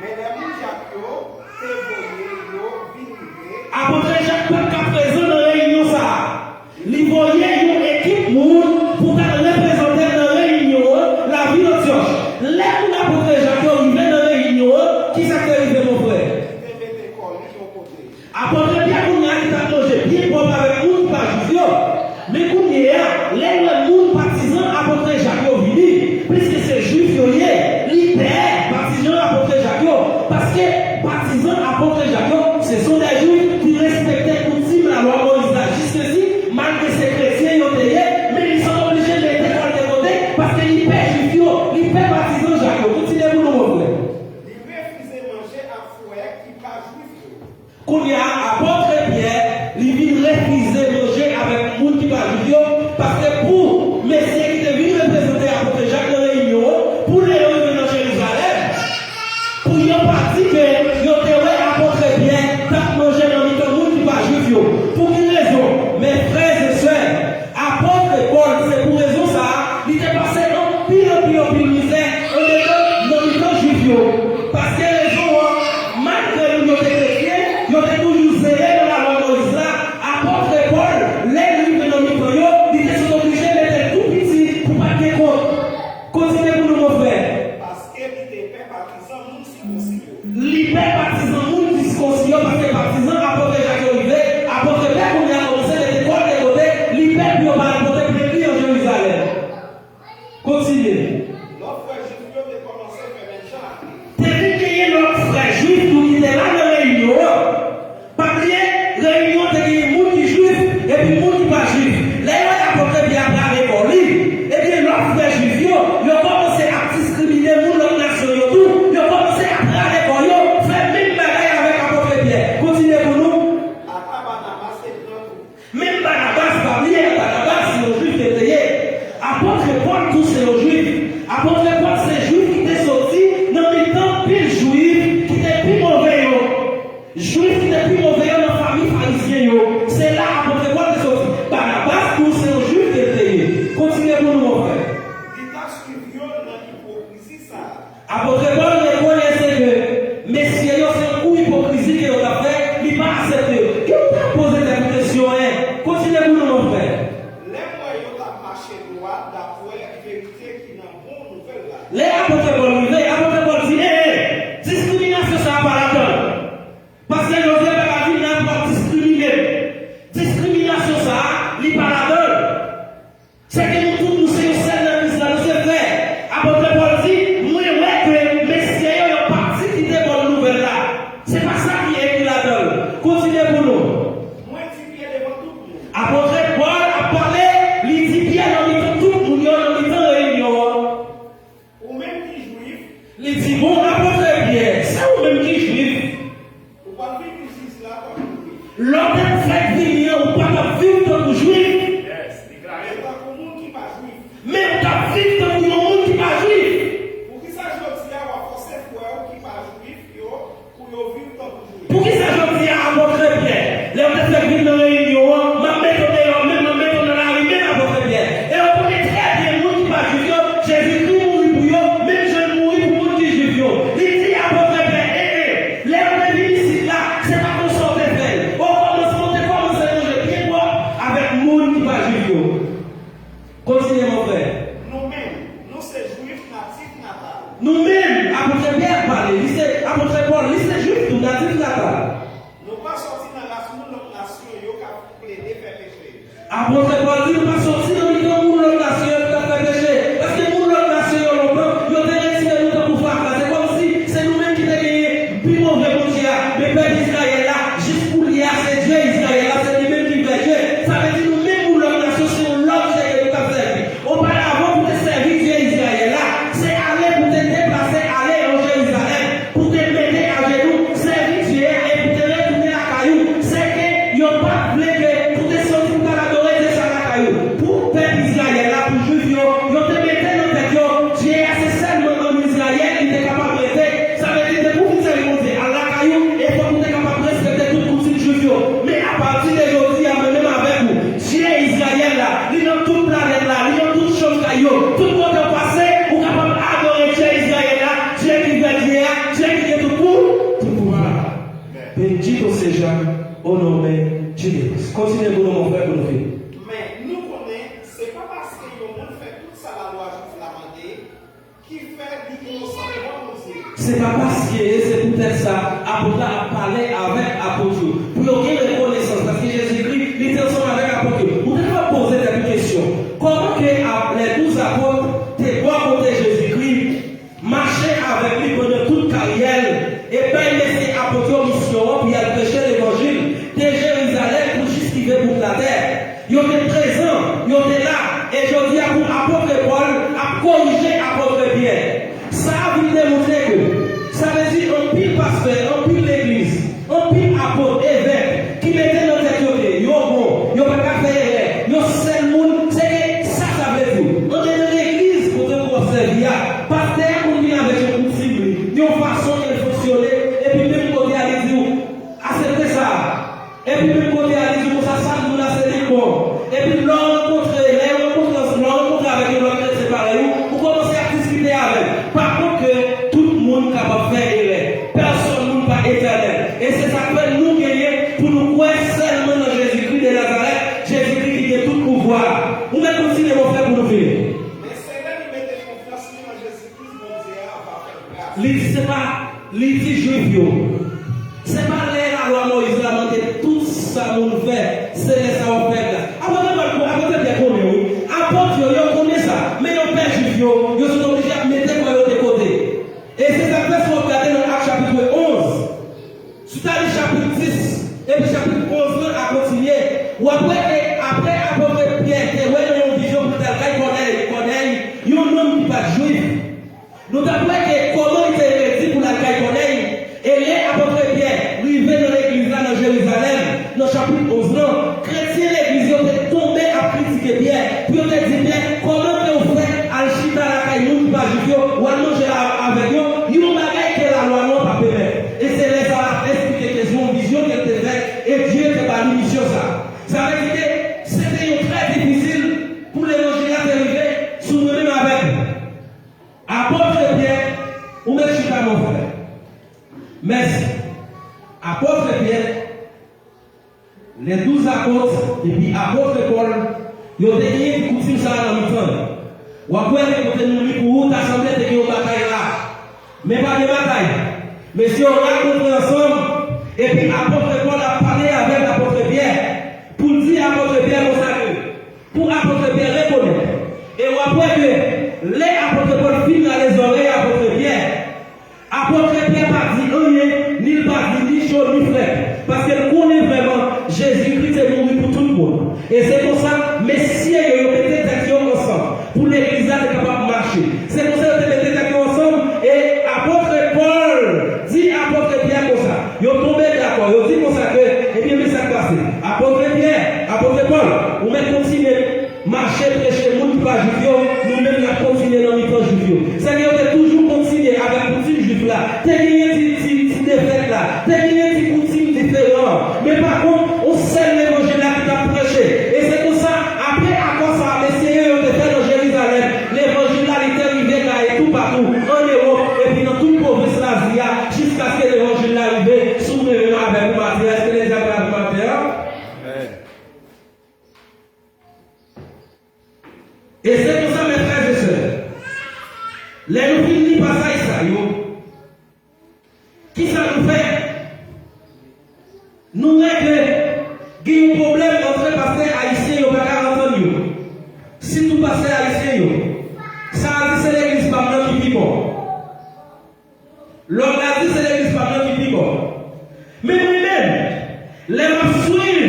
Men lè moun Jak yo te voye yo vin rive. Apot Jak pa t ka prezan nan reyinyon sa a. Li voye yon ekip moun pou t al reprezante l nan reyinyon an, lavil Antyòch. Lè moun apot Jak yo rive nan reyinyon an, ki sa k te rive, mon frè? Li te mete kò li yon kote. Apot Pyè kounye a ki t ap manje byen pwòp avèk moun ki pa Jwif yo. Men kounye a, lè l wè moun patizan apot Jak yo vini, piske se Jwif yo ye, li pè patizan apot Jak yo. Paske patizan apot Jak yo, se son dè Jwif ki respekte koutim lalwa Moyiz la jiskesi, malgre se kretyen yo te ye, men li sòtoblije mete kò l de kote, paske li pè Jwif yo, li pè patizan Jak yo. Kontinye pou nou, mon frè. Li refize manje ak frè ki pa Jwif yo. Kounye a, apot Pyè, li vin refize manje avèk moun ki pa Jwif yo, paske pou mesye ki te vin reprezante apot Jak nan reyinyon an, pou lè yo rive nan Jerizalèm, pou yo pa di ke yo te wè apot Pyè t ap manje nan mitan moun ki pa Jwif yo. Pou ki rezon? Men frè e sè, apot Pòl, se pou rezon sa a, li te pase anpil, anpil, anpil mizè anndan nan mitan Jwif yo. Paske rezon an, malgre moun yo te kretyen, yo te toujou zele nan lalwa Moyiz la. Apot Pòl, lè l rive nan mitan yo, li te sòtoblije mete l tou piti pou pa t gen kont. Kontinye pou nou, mon frè. Paske li te pè patizan moun sikonsi yo. Li pè patizan moun sikonsi yo, paske patizan apot Jak yo rive, apot Pyè kounye a kòmanse mete kò l de kote, li pè pou yo pa al pote plent li an Jerizalèm. Kontinye. Lòt frè Jwif yo te kòmanse fè menm jan ak li. Te vin genyen lòt frè Jwif tou ki te la nan reyinyon an. Pa bliye, reyinyon an te genyen moun ki Jwif epi moun ki pa Jwif. Lè yo wè apot Pyè ap rale kò li, ebyen, lòt frè Jwif yo, yo kòmanse ap diskrimine moun lòt nasyon yo tou. Yo kòmanse ap rale kò yo, fè menm bagay avèk apot Pyè. Kontinye pou nou. Ata Banabas te pran tou. Menm Banabas, pa bliye, Banabas se yon Jwif ke l te ye. Apot Pòl tou se yon Jwif. Apot Pòl se Jwif ki te soti nan mitan pil Jwif ki te pi move yo. Jwif ki te pi move yo nan fanmi farizyen yo. Se la apot Pòl te soti. Banabas tou se yon Jwif ke l te ye. Kontinye pou nou, mon frè. Li t ap swiv yo nan ipokrizi sa a. Apot Pòl rekonèt ke mesye yo se yon kou ipokrizi ke yo t ap fè, li pa aksepte yo. Ke w ta poze tèt ou kesyon, en? Kontinye pou nou, mon frè. Lè m wè yo t ap mache dwat dapre verite ki nan bon nouvèl la. Lè apot Pòl rive, apot Pòl di, en, en, diskriminasyon sa a pa ladan l. Pastè Jozye pa ka vin la pou ap diskrimine m. Li di, bon, apot Pyè, se ou menm ki jwif. Ou pral vini jij la tankou jwif. Lè w t ap fèk vini an, ou pa t ap viv tankou jwif. Yes, deklare. Men tankou moun ki pa jwif. Men ou t ap viv tankou yon moun ki pa jwif. Poukisa jodi a w ap fòse frè w ki pa jwif yo pou yo viv tankou jwif? Poukisa jodi a, apot Pyè, lè yo te fèk vin nan reyinyon an, m ap mete w deyò, menm m ap mete w nan lari, menm apot Pyè. E yo konnen trè byen moun ki pa jwif yo, Jezikri mouri pou yo, menm jan l mouri pou moun ki jwif yo. Li di apot Pyè, e, e, lè yo te vin isit la, se pa konsa w te fè l. Okòmansman, w te kòmanse manje byen pwòp avèk moun ki pa jwif yo. Kontinye, mon frè. Nou menm, nou se jwif natif natal. Nou menm, apot Pyè ap pale, li se, apot Pòl, li se jwif tou, natif natal. Nou pa sòti nan ras moun lòt nasyon yo k ap plede fè peche. Apot Pòl di nou pa sòti nan mitan moun lòt nasyon yo k ap fè peche. Paske moun lòt nasyon yo lontan, yo te retire nou tankou fraka. Se kòmsi se nou menm ki te genyen pi move Bondye a. Men pèp Izrayèl la, jis koulye a, se Dye Izrayèl la, se li menm ki vrè Dye. Sa vle di nou menm moun lòt nasyon, se yon lòt Dye ke nou t ap sèvi. Oparavan, pou te sèvi Dye Izrayèl la, se ale pou te deplase, ale an Jerizalèm, pou te mete ajenou, sèvi Dye a, e pou te retounen lakay ou. Se ke yo pa t vle ke pou te sòti pou t al adore Dye sa lakay ou. Pou pèp Izrayèl la, pou jwif yo, yo te mete nan tèt yo, Dye a se sèlman ann Izrayèl li te kapab rete. Sa vle di, depi w fin sèvi Bondye, al lakay ou, e fòk ou te kapab respekte tout koutim jwif yo. Men apati de jodi a, mwen menm avèk ou, Dye Izrayèl la, li nan tout planèt la, li nan tout chanm kay yo. Tout kote w pase, ou kapab adore Dye Izrayèl la, Dye ki vrè Dye a, Dye ki gen tout pou, tout pouvwa. Bendito seja o nome de Deus. Kontinye pou nou, mon frè, pou nou fini. Men, nou konnen, se pa paske yon moun fè tout sa lalwa jwif la mande, ki fè li inosan devan Bondye. Se pa paske, se poutèt sa, apot la ap pale avèk apot yo, pou yo gen rekonesans, paske Jezikri, li te ansanm avèk apot yo. Ou te kapab poze tèt ou kesyon, kòman ke ap, les douze apôtres te bò kote Jezikri, mache avèk li pandan tout karyè l, e bay mesye apot yo misyon an pou y al preche levanjil de Jerizalèm pou jis rive bout latè? Yo te prezan, yo te la, e jodi a pou apot Pòl ap korije apot Pyè. Sa a vin demontre ke, sa vle di anpil pastè, anpil legliz, anpil apot, evèk ki mete nan tèt yo ke yo bon, yo pa ka fè erè, yo sèl moun, se ke sa sa vle di w. Antre nan legliz kote w ap sèvi a, pastè a konn vin avèk yon koutim li, yon fason ke l fonksyone, epi menm kote a li di w, asepte sa. Epi menm kote a, li di konsa, sa l di w la, se li k bon. Epi lè w rankontre, lè w rankontre, lè w rankontre avèk yon lòt kretyen parèy ou, ou kòmanse ap diskite avè l. Pa kont ke tout moun kapab fè erè. Pèsòn moun pa etènèl. E se sa k fè nou genyen pou nou kwè sèlman nan Jezikri de Nazarèt, Jezikri ki gen tout pouvwa. Ou mèt kontinye, mon frè, pou nou fini. Men se lè li mete konfyans li nan Jezikri, Bondye a va fè l gras. Li di se pa, li di jwif yo. Se pa lè lalwa Moyiz la mande tout sa moun fè, se lè sa w ap fè gras. Apot Pòl, apot Pyè konnen wi. Apot yo, yo konnen sa. Men yo pè jwif yo, yo sot oblije ap mete kò yo de kote. E se sa k fè si w ap gade nan Ak chapit onz, si w ta li chapit dis, epi chapit onz lan a kontinye, w ap wè ke apre apot Pyè te wè nan yon vizyon pou l t al kay Kònèy, Kònèy, yon nonm ki pa t jwif. Nou t ap wè ke kòman li te redi pou l al kay Kònèy, e lè apot Pyè rive nan legliz la nan Jerizalèm, nan chapit onz lan, kretyen legliz yo te tonbe ap kritike Pyè, pou yo te di Pyè, kòman ke w fè al chita lakay moun ki pa jwif yo, w al manje a, avèk yo, yon bagay ke lalwa nou an pa pèmèt. E se lè sa l ap esplike ke se yon vizyon ke l te fè, e Dye te ba li misyon sa. Sa vle di ke se te yon trè difisil pou levanjil la te rive sou mwen menm avèk ou. Apot Pyè, ou mèt chita, mon frè. Mèsi. Apot Pyè, les douze apôtres, epi apot Pòl, yo te genyen ti koutim sa a nan mitan yo. W ap wè ke kote nou li pou ou, ta sanble te gen yon batay la. Men pa gen batay. Mesye yo rankontre ansanm, epi apot Pòl ap pale avèk apot Pyè, pou l di apot Pyè konsa ke, pou apot Pyè rekonèt. E w ap wè ke lè apot Pòl fin rale zòrèy apot Pyè, apot Pyè pa di anyen, ni l pa di ni cho ni frèt, paske l konnen vrèman Jezikri te mouri pou tout moun. E se konsa, mesye yo, yo mete tèt yo ansanm pou legliz la te kapab mache. Se konsa yo te mete tèt yo ansanm, e an Ewòp, epi nan tout pwovens Lazi a, jiskaske levanjil la rive sou mwen menm avèk ou maten an. Èske ledyab la pou maten an? E se konsa, mes frères et sœurs, lè nou fin li pasaj sa yo, kisa nou fè? Nou wè ke gen yon pwoblèm antre pastè ayisyen yo pa ka antann yo. Sitou pastè ayisyen yo. Sa a di se legliz pa m nan ki pi bon. Lòt la di se legliz pa m nan ki pi bon. Men mwen menm, lè m ap swiv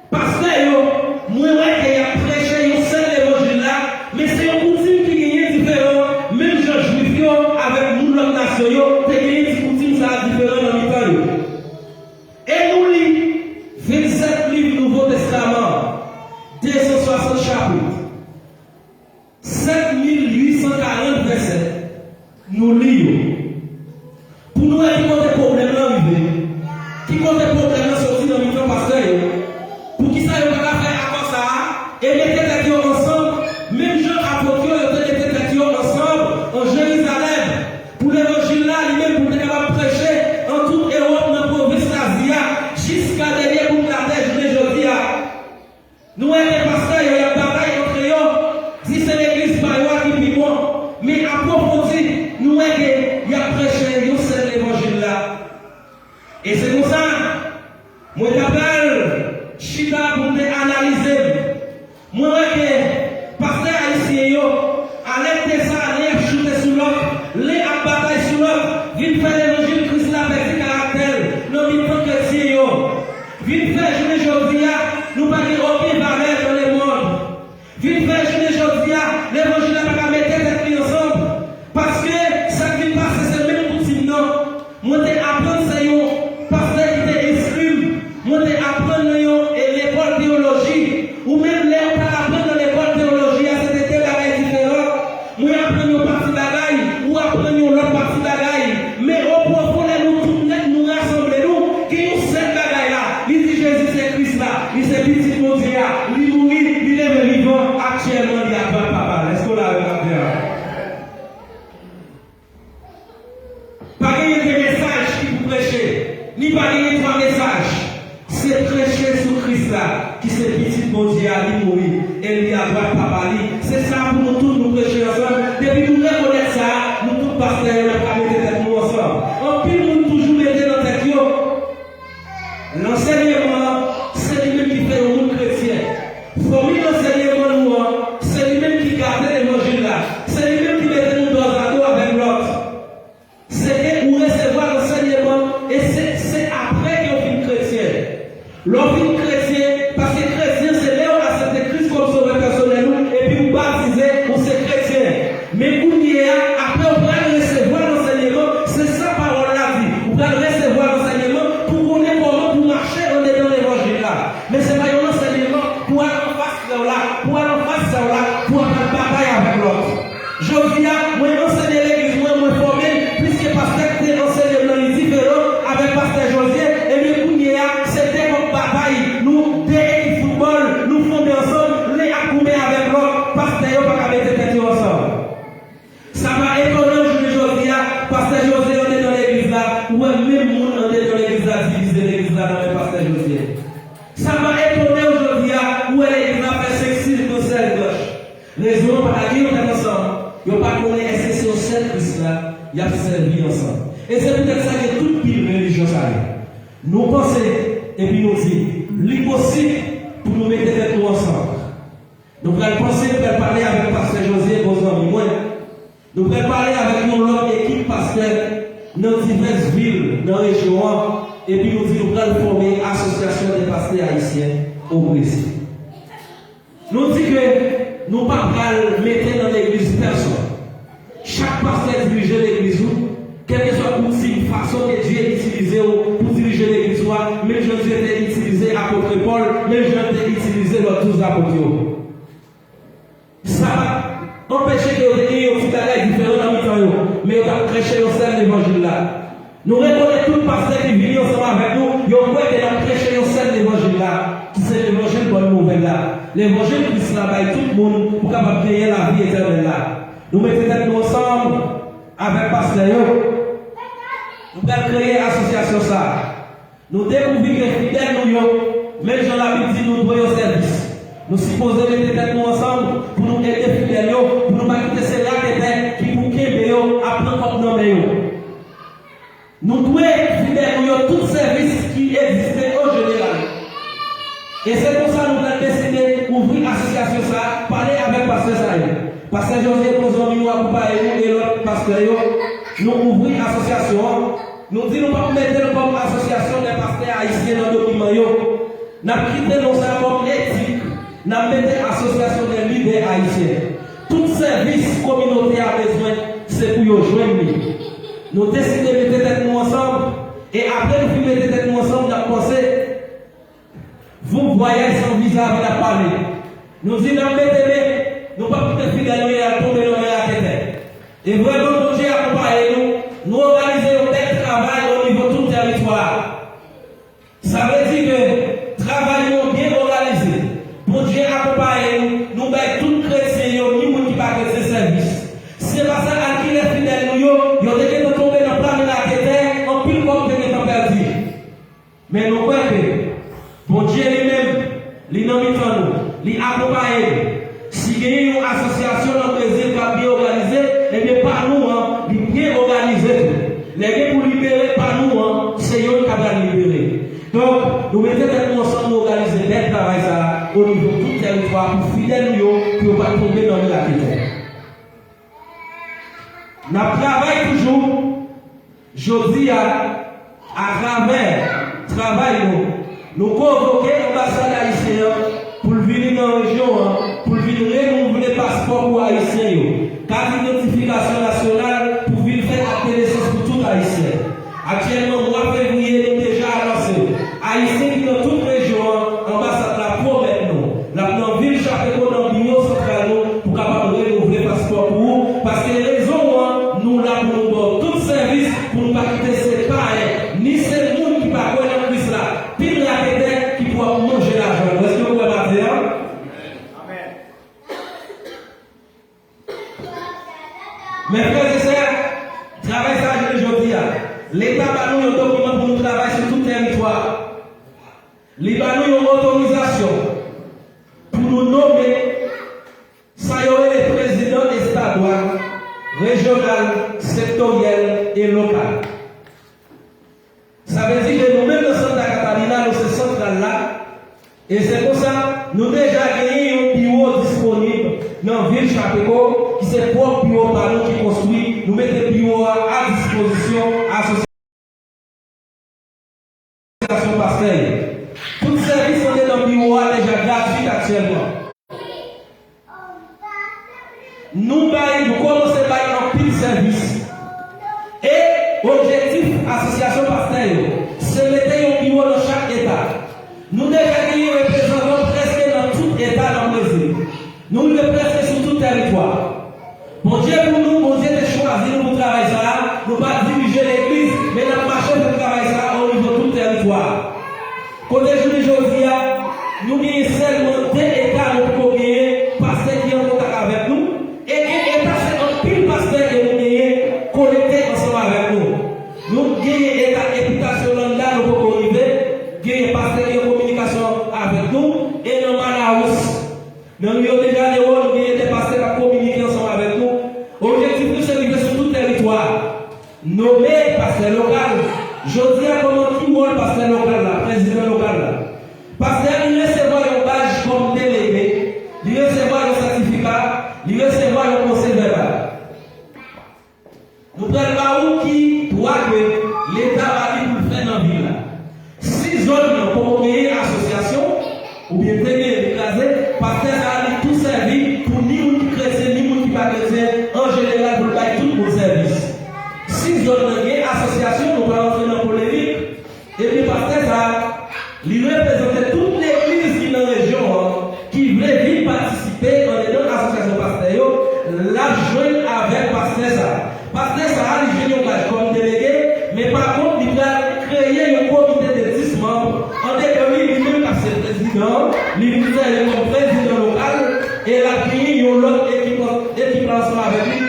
pastè yo, mwen wè ke y ap preche yon sèl levanjil la, men se yon koutim ki genyen diferan, menm jan jwif yo avèk moun lòt nasyon yo te genyen ti koutim sa a diferan nan mitan yo. E nou li vennsèt liv Nouvo Testaman an, de san swasant chapit. Sèt mil uit san karant vèsè, nou li yo. Pou nou wè ki kote pwoblèm nan rive, ki kote pwoblèm nan soti nan mitan pastè yo. Poukisa yo pa ka fè akò sa a e mete tèt yo ansanm, menm jan apot yo, yo te mete tèt yo ansanm an Jerizalèm, pou levanjil la, li menm, pou te kapab preche an tout Ewòp, nan pwovens Lazi a, jiska dènye bout latè, jounen jodi a? Nou wè ke pastè yo, y ap batay antre yo, di se legliz pa yo a ki pi bon. Men apwofondi, nou wè ke y ap preche yon sèl levanjil la. E se konsa, mwen ta pral chita pou m te analize m. Mwen wè ke pastè ayisyen yo, alèkte sa, len ap choute sou lòt, len ap batay sou lòt, vin fè levanjil Kris la pèdi karaktè l nan mitan kretyen yo. Vin fè jounen jodi a, nou pa gen okenn valè nan lemonn. Vin fè jounen jodi a, levanjil la pa ka mete tèt li ansanm. Paske sa k vin pase se menm koutim nan. Mwen te aprann se yon pastè ki te enskri m. Mwen te aprann nan yon, e, lekòl teyoloji. Ou menm, lè ou t al aprann nan lekòl teyoloji a, se te de bagay diferan. Mwen aprann yon pati bagay, ou aprann yon lòt pati bagay. Men o pwofon, lè nou tout nèt nou rasanble nou, gen yon sèl bagay la. Li di Jezi se Kris la, li se Pitit Bondye a, li mouri, li leve vivan, aktyèlman li adwat Papa l. Èske w la avè m maten an? Pa genyen de mesaj ki pou preche, ni pa genyen twa mesaj. Se preche sou Kris la, ki se Pitit Bondye a, li mouri, e li adwat Papa li. Se sa pou nou tout nou preche ansanm. Depi nou rekonèt sa, nou tout pastè yo, n ap ka mete tèt nou ansanm. Anpil moun toujou mete nan tèt yo, lansenyman an, se li menm ki fè yon moun kretyen. Fòmil lansenyman nou an, se li menm ki gate levanjil la. Se li menm ki mete nou dòzado avèk lòt. Se ke ou resevwa lansenyman, e se, se apre ke w vin kretyen. Lè w vin kretyen, paske kretyen se lè w aksepte Kris kòm sovè pèsonèl ou, epi ou batize, ou se kretyen. Men kounye a, apre w pral resevwa lansenyman, se sa pawòl la di. Ou pral resevwa lansenyman pou konnen kòman pou mache andedan levanjil la. Men se pa yon lansenyman pou al anfas frè w la, pou al anfas sè w la, pou w ap al batay avèk lòt. Jodi a, mwen ansenye legliz mwen, mwen fòme l, pliske pastè k te ansenye m nan li diferan avèk pastè Jozye, ebyen kounye a, se de kòk batay, nou de ekip foutbòl, nou fonde ansanm, len ap goumen avèk lòt, pastè yo pa ka mete tèt yo ansanm. Sa pa etone w jounen jodi a, pastè Jozye andedan legliz la, ou wè menm moun andedan legliz la divize legliz la nan men pastè Jozye. Sa pa etone w jodi a, ou wè legliz la fè senk sis nan sèz branch. Rezon an pa ta gen yon tèt ansanm. Yo pa konnen èske se yon sèl Kris la y ap sèvi ansanm. E se poutèt sa gen tout pil relijyon sa yo. Nou panse, epi nou di, li posib pou nou mete tèt nou ansanm. Nou pral panse, nou pral pale avèk pastè Jozye, bon zanmi mwen. Nou pral pale avèk yon lòt ekip pastè nan divès vil nan rejyon an, epi nou di nou pral fòme Association des Pasteurs Haïtiens au Brésil. Nou di ke nou pa pral mete nan legliz pèsonn. Chak pastè dirije legliz ou, kèlkeswa koutim, fason ke Dye itilize w pou dirije legliz ou a, menm jan Dye te itilize apot Pòl, menm jan l te itilize lòt douz apot yo. Sa pa t anpeche ke yo te gen yon ti bagay diferan nan mitan yo, men yo t ap preche yon sèl levanjil la. Nou rekonèt tout pastè ki vini ansanm avèk nou, yo kwè ke n ap preche yon sèl levanjil la, ki se levanjil bòn nouvèl la. Levanjil Kris la bay tout moun pou kapab genyen lavi etènèl la. Nou mete tèt nou ansanm avèk pastè yo. Nou pral kreye asosyasyon sa a. Nou dekouvri ke fidèl nou yo, menm jan Labib di nou dwe yo sèvis, nou sipoze mete tèt nou ansanm pou nou ede fidèl yo, pou nou pa kite se raketè ki pou kenbe yo, ap pran kòb nan men yo. Nou dwe fidèl nou yo tout sèvis ki egziste an jeneral. E se konsa nou pral deside ouvri asosyasyon sa a, pale avèk pastè sa yo. Pastè Jozye, yon zanmi nou, akonpaye nou, e lòt pastè yo, nou ouvri asosyasyon an. Nou di nou p ap mete l kòm asosyasyon dè pastè ayisyen nan dokiman yo. N ap kite non sa a kòm etik. N ap mete asosyasyon dè lidè ayisyen. Tout sèvis kominote a bezwen, se pou yo jwenn li. Nou deside mete tèt nou ansanm, e apre nou fin mete tèt nou ansanm, n ap panse. Vwayaj san viza vin ap pale. Nou di n ap mete men, nou p ap kite fidèl nou yo al tonbe nan men raketè. E vrèman, Bondye akonpaye nou, nou òganize yon bèl travay o nivo tout tèritwa a. Sa vle di ke travay nou an byen òganize. Bondye akonpaye nou, nou bay tout kretyen yo, ni moun ki pa kretyen sèvis. Se pa sa, a kilè fidèl nou yo, yo te gentan tonbe nan pla men raketè, anpil kòb te gentan pèdi. Men nou kwè ke Bondye li menm, li nan mitan nou, li akonpaye nou. Si genyen yon asosyasyon nan Brezil k ap byen òganize, ebyen pa nou an, li byen òganize tou. Lè gen pou libere pa nou an, se yo ki pral libere. Donk, nou mete tèt nou ansanm, nou òganize bèl travay sa a o nivo tout tèritwa pou fidèl nou yo, pou yo pa tonbe nan men raketè. N ap travay toujou. Jodi a, atravè travay nou, nou konvoke anbasad ayisyen an pou l vini nan rejyon an, pou l vin renouvle paspò pou Ayisyen yo. Kat idantifikasyon nasyonal pou vin fè ak de nesans pou tout Ayisyen. Aktyèlman, mwa fevriye, nou deja anonse Ayisyen ki nan tout rejyon an, anbasad la pwomèt nou l ap nan vil Chapeko nan biwo santral nou pou kapab renouvle paspò pou ou, paske rezon w an, nou la pou nou ba w tout sèvis, pou nou pa kite se payen, ni se moun ki pa kwè nan Kris la, pil raketè ki pou ap manje lajan nou. Èske nou kwè maten an? Men frè e sè, travay sa a jounen jodi a, Leta ba nou yon dokiman pou nou travay sou tout tèritwa. Li ba nou yon otorizasyon pou nou nonmen sa yo rele prezidan estadwa, rejyonal, sektoryèl e lokal. Sa vle di ke nou menm nan Santa Catarina, nou se santral la, e se konsa, nou deja genyen yon biwo disponib nan vil Chapeko, ki se pwòp biwo pa nou ki konstwi, nou mete biwo a a dispozisyon asosyasyon pastè yo. Tout sèvis andedan biwo a deja gratui aktyèlman. Nou bay, nou kòmanse bay anpil sèvis. E objektif asosyasyon pastè yo, se mete yon biwo nan chak eta. Nou deja genyen reprezantan prèske nan tout eta nan Brezil. Nou rive prèske sou tout tèritwa. Bondye pou nou, Bondye te chwazi nou pou travay sa a. Nou pa dirije legliz, men n ap mache fè travay sa a o nivo tout tèritwa a. Kote jounen jodi a, nou genyen sèlman de eta nou poko genyen pastè ki an kontak avèk nou, e gen eta se anpil pastè ke nou genyen konekte ansanm avèk nou. Nou genyen eta Epitas Yolanda, nou poko rive, genyen pastè ki an kominikasyon avèk nou, e nan Manaus, nan Rio de Janeiro, nou genyen de pastè k ap kominike ansanm avèk nou. Objektif nou se rive sou tout tèritwa a. Nonmen pastè lokal. Jodi a, kòman, ki wòl pastè lokal la, prezidan lokal la? Pastè a, li resevwa yon baj kòm delege, li resevwa yon sètifika, li resevwa yon pwosè vèbal. Nou pral ba ou ki dwa ke Leta ba li pou l fè nan vil la. Si zòn nan poko genyen asosyasyon, oubyen te genyen, li kraze, pastè sa a li tou sèvi pou ni moun ki kretyen, ni moun ki pa kretyen, an jeneral, pou l bay tout moun sèvis. Si zòn nan gen asosyasyon, nou pa rantre nan polemik, ebyen pastè sa a, li reprezante tout legliz ki nan rejyon an, ki vle vin patisipe andedan asosyasyon pastè yo, l ap jwenn avèk pastè sa a. Pastè sa a, li jwenn yon baj kòm delege, men pa kont, li pral kreye yon komite de dis manm. Andedan li, li menm k ap se prezidan an, li vin sèvi kòm prezidan lokal, e l ap genyen yon lòt ekip, ekip la ansanm avèk li,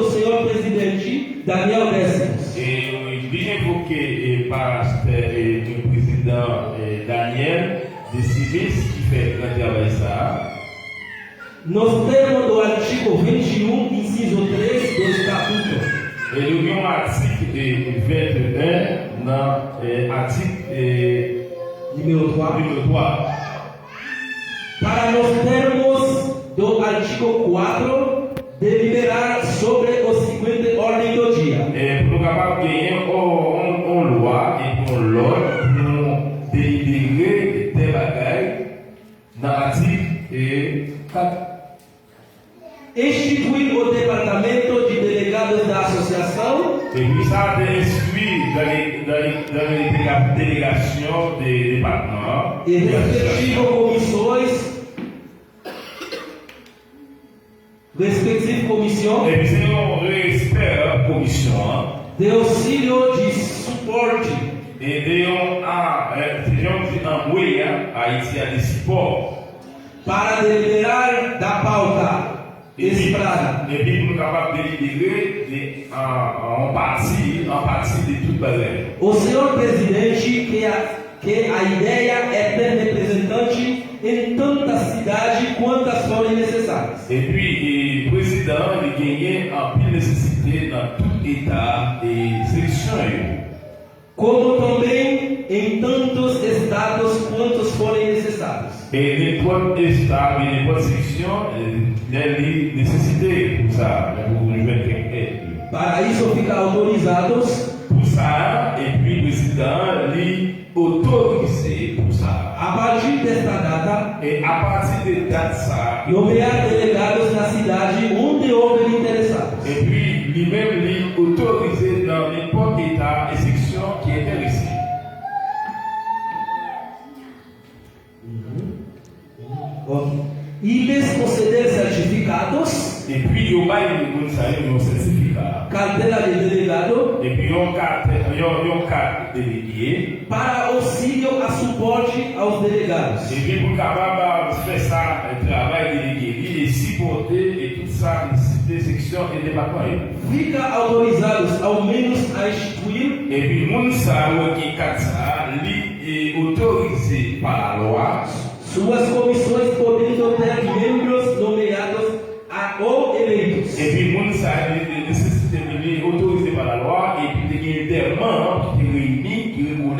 do Senhor Presidente Daniel Décimos. E li envoke e, pastè e, e prezidan e, Daniel Décimos ki fè gran travay sa a. Nos termos do artigo vinte e um, inciso três do Estatuto. E nou gen yon atik e, vennteyen nan e, atik e, Número quatro. Nimewo twa. Para nos termos do artigo quatro, deliberar sobre o seguinte ordem do dia. E pou nou kapab genyen yon, yon, yon lwa epi yon lòd pou nou delibere de tè bagay nan atik e, kat. Instituir o Departamento de Delegados da Associação. Epi sa te enstwi dans les, dans les, dans les déléga- délégations des départements. E respectivo comissões, respective commission Epi se yon respè komisyon an. de auxílio de suporte. E de yon a, e, se jan di anmwe a, Ayiti a de sipò. Para deliberar da pauta esperada. Epi pou nou kapab delibere de an, an pati, an pati de tout bagay. O senhor presidente que a, que a ideia é ter representante em tanta cidade quantas forem necessárias. Epi e, prezidan an li genyen anpil nesesite nan tout eta e seksyon yo. Como também em tantos estados quantos forem necessários. E nenpòt eta, e nenpòt seksyon, e, lè li nesesite pou sa, lè pou nou jwenn kèk èd. Para isso fica autorizados Pou sa, epi prezidan an li otorize pou sa. a partir desta data, E apati de dat sa, nomear delegados na cidade onde houver interessados. Epi li menm li otorize nan nenpòt eta e seksyon ki enterese. Ok. E lhes conceder certificados, Epi yo bay moun sa yo yon sètifika. Carteira de delegado, Epi yon kat, yon, yon kat delege. Para auxílio a suporte aos delegados. Epi pou kapab fè sa, travay delege li e sipòte e tout sa nesesite seksyon e depatman yo. Fica autorizados ao menos a instituir Epi moun sa yo ki kat sa, li e otorize pa lalwa. Suas comissões podendo ter membros nomeados a, ou eleitos. Epi moun sa li, li nesesite li otorize pa lalwa epi te gen de manm ki te reyini ki rekonèt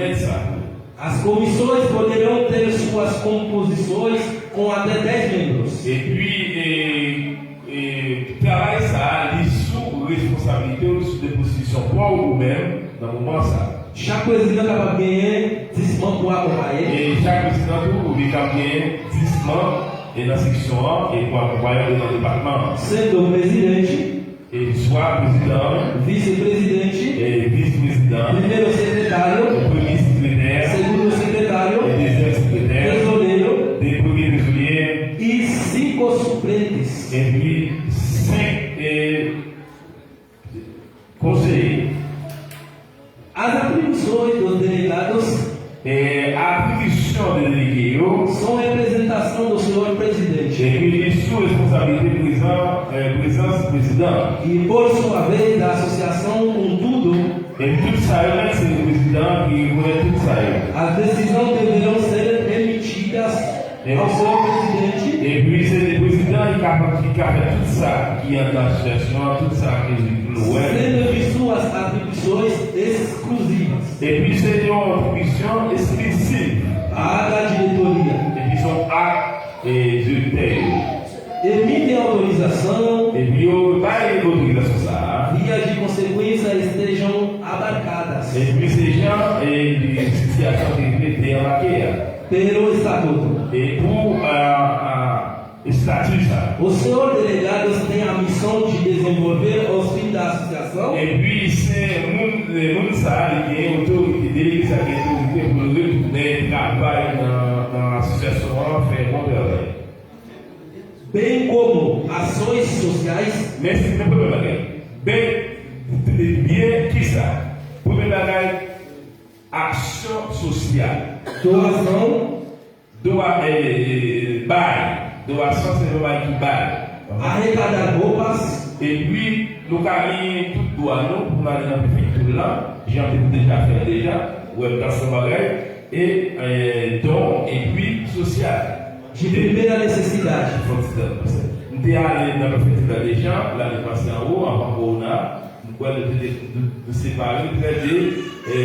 As comissões poderão ter suas composições com até dez membros. Epi, e, e, travay sa a, li sou responsabilite w, sou depozisyon pa w ou menm nan moman sa a. Chak prezidan kapab genyen dis manm pou akonpaye. E chak prezidan tou, li kab genyen dis manm e nan seksyon an e pou akonpaye w nan depatman an. Sendo presidente, E swa prezidan, vise-prezidente, e vis-prezidan, primeiro secretário, premye sekretè, segundo secretário, e dezyèm sekretè, tesoureiro, de premye trezorye, e cinco suplentes. Epi senk e konseye. As atribuições dos delegados E atribisyon de delege yo são representação do senhor presidente epi li sou responsabilite prezan, e, prezans prezidan. E por sua vez da associação, contudo, Epi tout sa yo nèt, se prezidan ki rekonèt tout sa yo. As decisões deverão ser remetidas ao senhor presidente. Epi se prezidan ki ka, ki ka fè tout sa ki anndan asosiyasyon an, tout sa ki nou wè. Sendo de suas atribuições exclusivas. Epi se yon atribisyon eskliziv. A da diretoria. Epi se yon ak, e, direktè yo. Emite autorização. Epi yo bay otorizasyon sa a. Vias de consequência estejam abarcadas. Epi se jan, e, sitiyasyon ki te anbake a. Pelo estatuto. E pou, a, a, estati sa. Os senhores delegados têm a missão de desenvolver os fins da associação. Epi se moun, e, moun sa a, li gen otorite, delege sa a gen otorite pou l retounen travay nan, nan asosyasyon an, fè bon travay. Bem como ações sociais. Men si, men premye bagay. Ben, byen, kisa? Premye bagay, aksyon sosyal. Doação. Dwa, e, e, e, bay. Doação se yon bagay ki bay. Arrecadar roupas. Epi, nou ka gen tout dwa nou pou n ale nan prefekti la, jan te deja fè deja, ou wè, m ta fè yon bagay, e, e, don, epi sosyal. De primeira necessidade. Fò ti tan pase. M te ale nan prefekti la deja, lane pase anwo, anvan kowona, m kwè nou te, nou, nou separe prè de, e,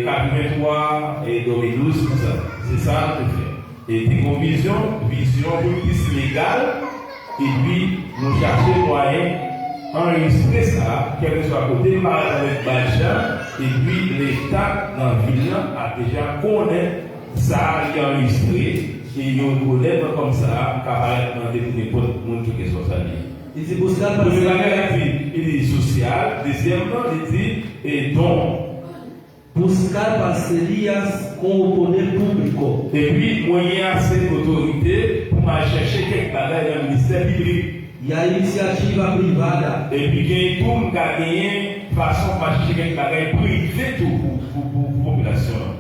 katrevenntwa e domidouz konsa. Se sa nou te fè. E te gen yon vizyon, vizyon pou l plis legal, epi nou chache mwayen anrejistre sa, kèlkeswa kote l parèt avèk badj la, epi Leta nan vil lan ap deja konnen sa a, li anrejistre, e yo rekonèt mwen kòm sa a, m ka parèt mande pou nenpòt moun kèlkeswa sa li ye. E se pou sa, premye bagay, li di, li di sosyal, dezyèmman, li di, e don. Buscar parcerias com o poder público. Epi, mwen gen ase otorite pou m al chèche kèk bagay nan ministè piblik. E a iniciativa privada. Epi, gen tou, m ka genyen fason pou m al chèche kèk bagay prive tou pou, pou, pou, pou popilasyon an.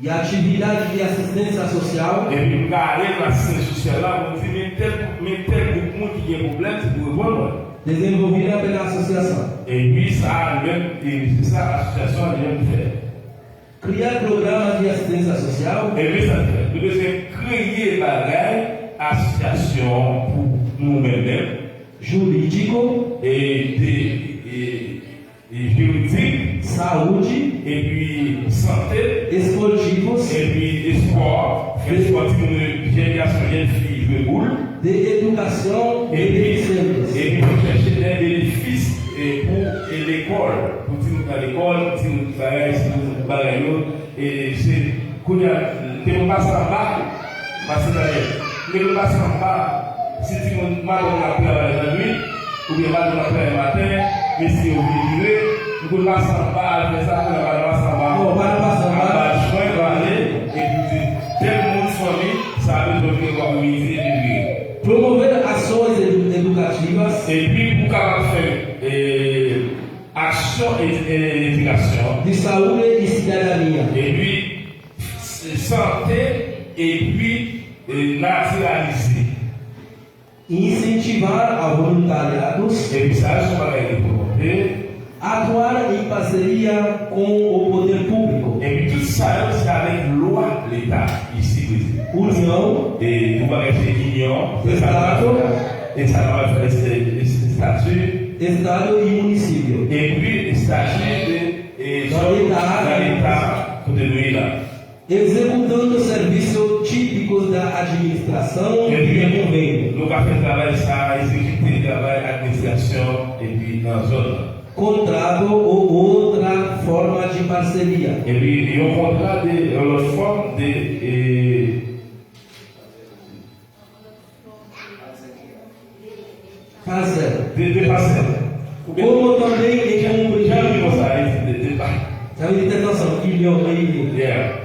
E atividade de assistência social. Epi, m ka ale nan asistans sosyal la, pou m di, men tèl, men tèl gwoup moun ki gen pwoblèm, se pou reponn mwen. Desenvolvida pela associação. Epi sa a li menm, e se sa asosyasyon an li menm li fè. Criar programas de assistência social. Epi sa li fè. Nou bezwen kreye bagay, asosyasyon pou nou menm menm. Jurídico. E de, e, e jiridik. Saúde. Epi sante. Esportivos. Epi espò. Fè espò, timoun yo, jèn gason, jèn fi jwe boul. De educação. Epi, beneficiantes. Epi pou chèche de benefis, e, pou, e, lekòl, pou timoun nan lekòl, timoun bagay, timoun bagay yo, e se kounye a, te pou pase anba, pase nan lè. Te pou pase anba, si timoun madanm ap travay nan nwit, oubyen madanm ap travay maten, mesye yo vin vire, nou konn pase anba, al fè sa, kounye a pa nan pase anba. Non, pa nan pase anba. Anba jwen, yo ale, epi di, tèl moun fanmi, sa bezwen vire pou midi, epi vire. Promover ações edu-, educativas. Epi pou kapab fè, e, aksyon e, e, edikasyon. De saúde e cidadania. Epi, s-, sante, epi, e, natiralize. Incentivar a voluntariados. Epi sa, se yon bagay ki pwomove. Atuar em parceria com o poder público. Epi tout sa yo, se avèk lwa Leta ki sipoze. União. E nou pa rete inyon. Estado. E sa nou va fè, se, se estati. Estado e município. Epi estati de, e, nan Leta. Nan Leta, kote nou ye la. Executando serviço típicos da administração de convênio. Nou ka fè travay sa a, egzekite travay administrasyon epi nan zòn nan. Contrato ou outra forma de parceria. Epi yon kontra de yon lòt fòm de e, Parcela. De, de pasèl. Oubyen Como também em jan, jan li konsa, e, de, de pa. Sa vle di tèt ansanm, union, reyini. Yeah.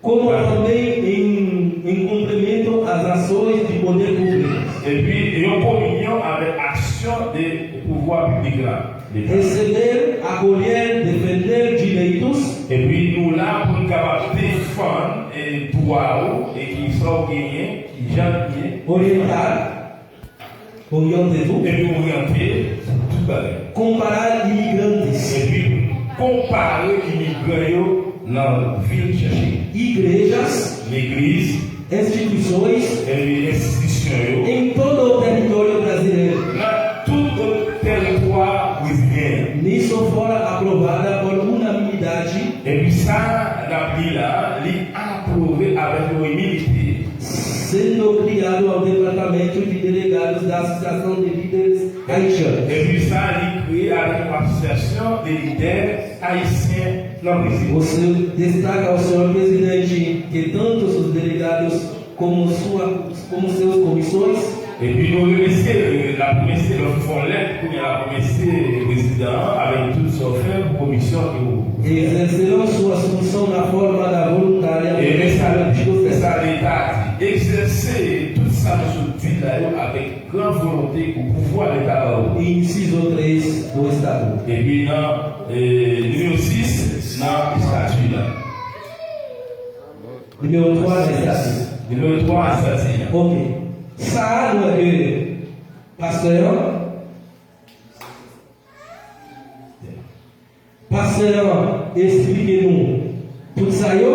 Como também em, em complemento às ações de poder público. Epi yon kominyon avèk aksyon de pouvwa piblik la. Receber, acolher, defender direitos. Epi nou la pou n kapab defann e dwa ou e ki sa w genyen, ki jan l ye. Orientar, oriente tou. Epi oryante tout bagay. Comparar imigrantes. Epi konpare imigran yo nan vil chèche. Igrejas, legliz, instituições, epi enstitisyon yo, em todo o território brasileiro, nan tout tèritwa brezilyen an. Nisso fora aprovada por unanimidade. Epi sa n ap li la, li apwouve avèk yon inite. Sendo criado ao Departamento de Delegados da Associação de Líderes Haitianos. Epi sa, li kreye avèk yon asosyasyon de lidè ayisyen nan Brezil. O senhor destaca ao senhor presidente que tanto os delegados como sua, como seus comissões. Epi nou remèsye, la premye se lòt fon lèt, kounye a la premye se prezidan an, avèk tout sa w fè pou komisyon ke ou. Exercerão suas funções na forma da voluntariamente. E men sa, men sa leta di, egzèse tout sa nou sot di la yo avèk gran volonte pou pouvwa leta ba ou. Inciso três do Estatuto. Epi nan, e, nimewo sis nan estati la. Nimewo twa nan estati. Nimewo twa nan estati a. Ok. Sa a, nou wè ke pastè an, pastè an esplike nou tout sa yo.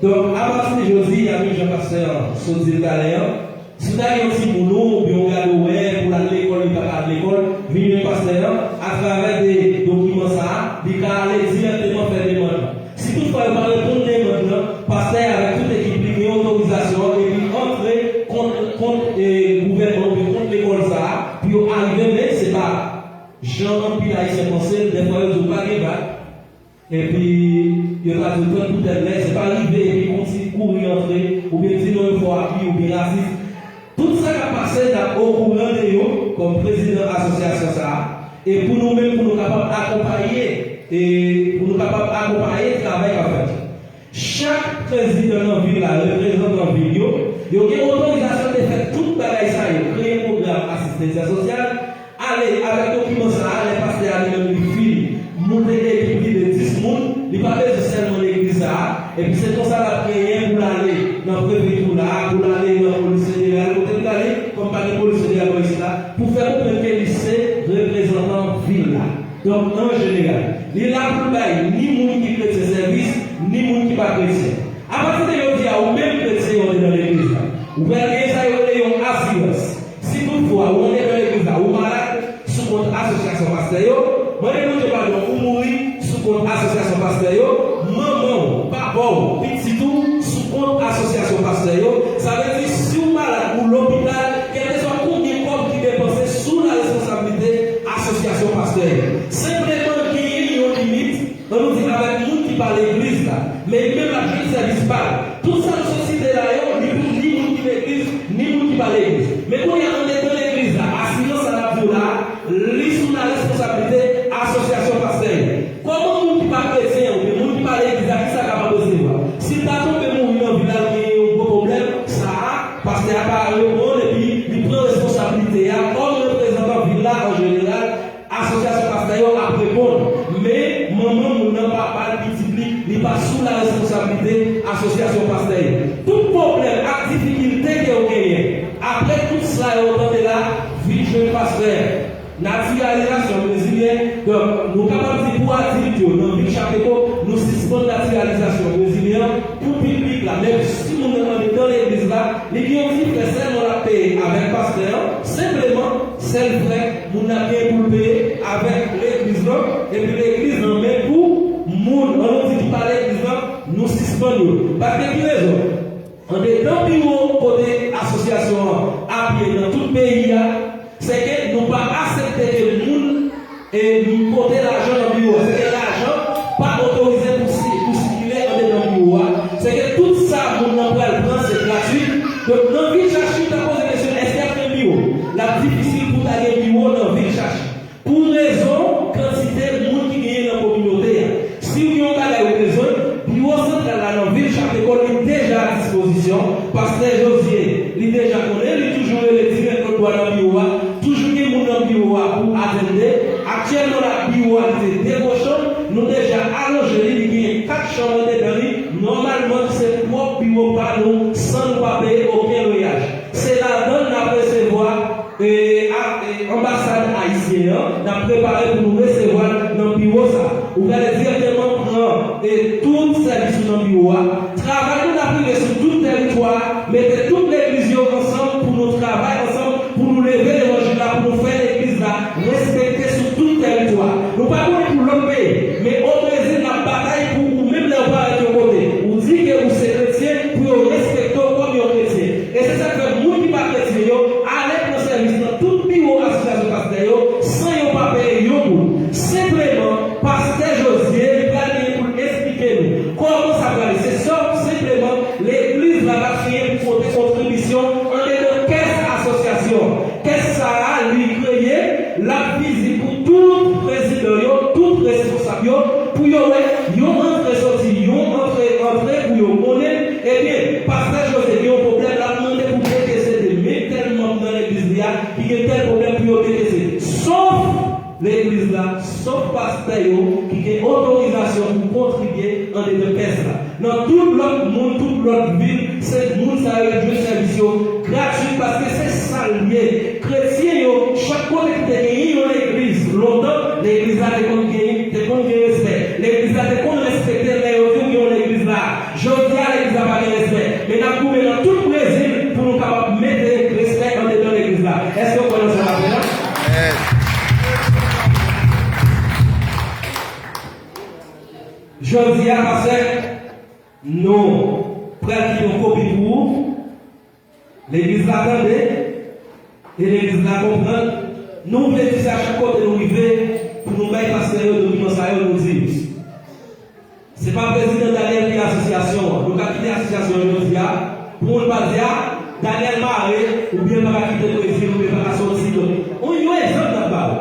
Donk, apati de jodi a, menm jan pastè an sot di l talè an, si w ta gen yon timoun ou, oubyen yon gade w wè pou l al lekòl, li pa ka al lekòl, vin jwenn pastè an, atravè de dokiman sa a, li ka ale dirèkteman fè demann nan. Si toutfwa yo pa reponn demann nan, pastè a avèk tout ekip li gen otorizasyon an epi antre kont, kont, e, gouvènman oubyen kont lekòl sa a pou yo arive, men se pa jan anpil Ayisyen panse l, dèfwa yo di w pa gen bak, epi yo ta di w tann poutèt lè, se pa rive epi kontinye kouri antre, oubyen di non yon fwa ak li, oubyen rasis. Tout sa k ap pase, n ap okouran de yo kòm prezidan asosyasyon sa a. E pou nou menm, pou nou kapab akonpaye, e pou nou kapab akonpaye travay k ap fèt. Chak prezidan nan vil la, reprezantan vil yo, yo gen otorizasyon de fè tout bagay sa yo, kreye pwogram asistans sosyal, ale avèk dokiman sa a, lè pastè a li menm li fin moute ekip li de dis moun, li pa bezwen sèlman legliz sa a, epi se konsa l ap genyen pou l ale nan prefekti la, pou l ale nan polis federal, kote l ale, kòm pa gen polis federal bò isit la, pou fè konprann ke li se reprezantan vil la. Donk, an jeneral, li la pou l bay ni moun ki kretyen sèvis, ni moun ki pa kretyen. Apati de jodi a, ou menm kretyen, ou andedan legliz la, ou pral gen sa yo rele yon asirans. Si toutfwa ou andedan legliz la, ou malad, sou kont asosyasyon pastè yo, mande Bondye padon, ou mouri, sou kont asosyasyon pastè yo, manman w, papa w, pitit ou, sou kont asosyasyon pastè yo. Sa vle di, si w malad ou lopital, kèlkeswa konbyen kòb ki depanse sou la responsablite asosyasyon pastè yo. Senpleman genyen yon limit, ann nou di avèk moun ki pa legliz la, men li menm l ap jwenn sèvis pa l. Tout sa nou sot site la yo, li pou ni moun ki legliz, ni moun ki pa legliz. Men kounye a, andedan legliz la, asirans sa n ap di w la, li sou la responsablite asosyasyon pastè yo. Kòman moun ki pa kretyen oubyen moun ki pa legliz la, ki sa kapab resevwa? Si l ta tonbe mouri nan vil la, l genyen yon gwo pwoblèm, sa a, pastè a pa reponn epi li pran responsablite a kòm reprezantan vil la an jeneral, asosyasyon pastè yo ap reponn. Men, manman moun nan, papa l, pitit li, li pa sou la responsablite asosyasyon pastè yo. Tout pwoblèm ak difikilte ke w genyen, apre tout sa yo tande la, vin jwenn pastè. Natiralizasyon brezilyen, donk, nou kapab di pou adilt yo, nan vil Chapeko, nou sispann natiralizasyon brezilyen an pou piblik la. Men si moun nan andedan legliz la, li gen yon ti frè sèlman l ap peye avèk pastè an, senpleman, sèl frè moun nan gen pou l peye avèk legliz lan, epi legliz lan, men pou moun, ann nou di ki pa legliz lan, nou sispann fann yo. Paske ki rezon? Andedan biwo kote asosyasyon an apiye nan tout peyi a, se ke nou pa aksepte ke moun e pote lajan nan biwo a. Se ke lajan pa otorize pou si-, pou sikile andedan biwo a. Se ke tout sa moun nan pral pran, se gratui. Donk, nan vil Chachi, ta poze kesyon, èske y ap gen biwo? L ap difisil pou ta gen biwo nan vil Chachi. Pou rezon kantite moun ki genyen nan kominote a. Si w gen yon bagay ou bezwen, biwo santral la nan vil Chapekòl, li deja a dispozisyon. Pastè Josué, li deja konnen, li toujou rele dirèk lòt bò nan biwo a. Toujou gen moun nan biwo a pou atende. Aktyèlman la, biwo a li te de kochanm, nou deja alonje li, li genyen kat chanm andedan li. Nòmalman, se pwòp biwo pa nou, san nou pa peye okenn lwayaj. Se ladan l n ap resevwa, e, a, e, anbasad ayisyen an, n ap prepare pou nou resevwa l nan biwo sa a. Ou prale dirèkteman pran, e, tout sèvis ou nan biwo a. Travay nou n ap rive sou tout tèritwa a, mete tout legliz yo ansanm pou nou travay ansanm, pou nou leve levanjil la, pou nou fè legliz la respekte sou tout tèritwa. Nou pa konnen pou lòt peyi, men o Brezil n ap batay pou ou menm lè w parèt yon kote. Ou di ke ou se kretyen, pou yo respekte w kòm yon kretyen. E se sa k fè moun ki pa kretyen yo ale pran sèvis nan tout biwo asosyasyon pastè yo san yo pa peye yon goud. Senpleman, pastè Josué, li pral genyen pou l esplike nou kòman sa prale. Se sèl, senpleman, legliz la p ap genyen pou pote kontribisyon andedan kès asosyasyon. Kès sa a, li kreye, l ap vizib pou tout prezidan yo, tout responsab yo, pou yo wè yon antre soti, yon antre antre pou yo konnen. Ebyen, pastè Josué gen yon pwoblèm, l ap mande pou dekese de men tèl manm nan legliz li a ki gen tèl pwoblèm pou yo dekese. Sof legliz la, sof pastè yo ki gen otorizasyon pou kontribye andedan kès la. Nan tout lòt moun, tout lòt vil, se moun sa yo y ap jwenn sèvis yo gratui, paske se sa l ye. Kretyen yo, chak kote ki te genyen yon legliz, lontan, legliz la te konn genyen, te konn gen respè. Legliz la te konn respekte lè yo di w gen yon legliz la. Jodi a, legliz la pa gen respè. Men n ap goumen nan tout Brezil pou nou kapab mete respè andedan legliz la. Èske w kwè nan sa m ap di la? Jodi a, pastè, nou pral kite yon kopi pou ou. Legliz la tande, e legliz la konprann. Nou vle di se a chak kote nou rive pou nou bay pastè yo dokiman sa yo, nou di yo. Se pa prezidan Daniel ki asosyasyon an. Nou ka kite asosyasyon an jodi a, pou moun pa di, a, Daniel mare, oubyen pa ka kite Brezil, oubyen pa ka soti. Donk, yon, yon egzanp n ap ba w.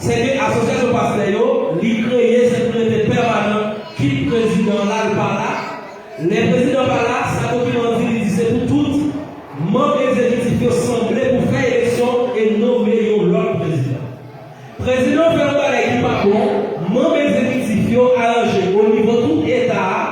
Se ke asosyasyon pastè yo, li kreye, se pou rete pèmanan, kit prezidan an la, l pa la. Lè prezidan pa la, sa dokiman an di, li di se pou tout manm egzekitif yo sanble pou fè eleksyon e nonmen yon lòt prezidan. Prezidan fè yon bagay ki pa bon, manm egzekitif yo aranje o nivo tout eta a,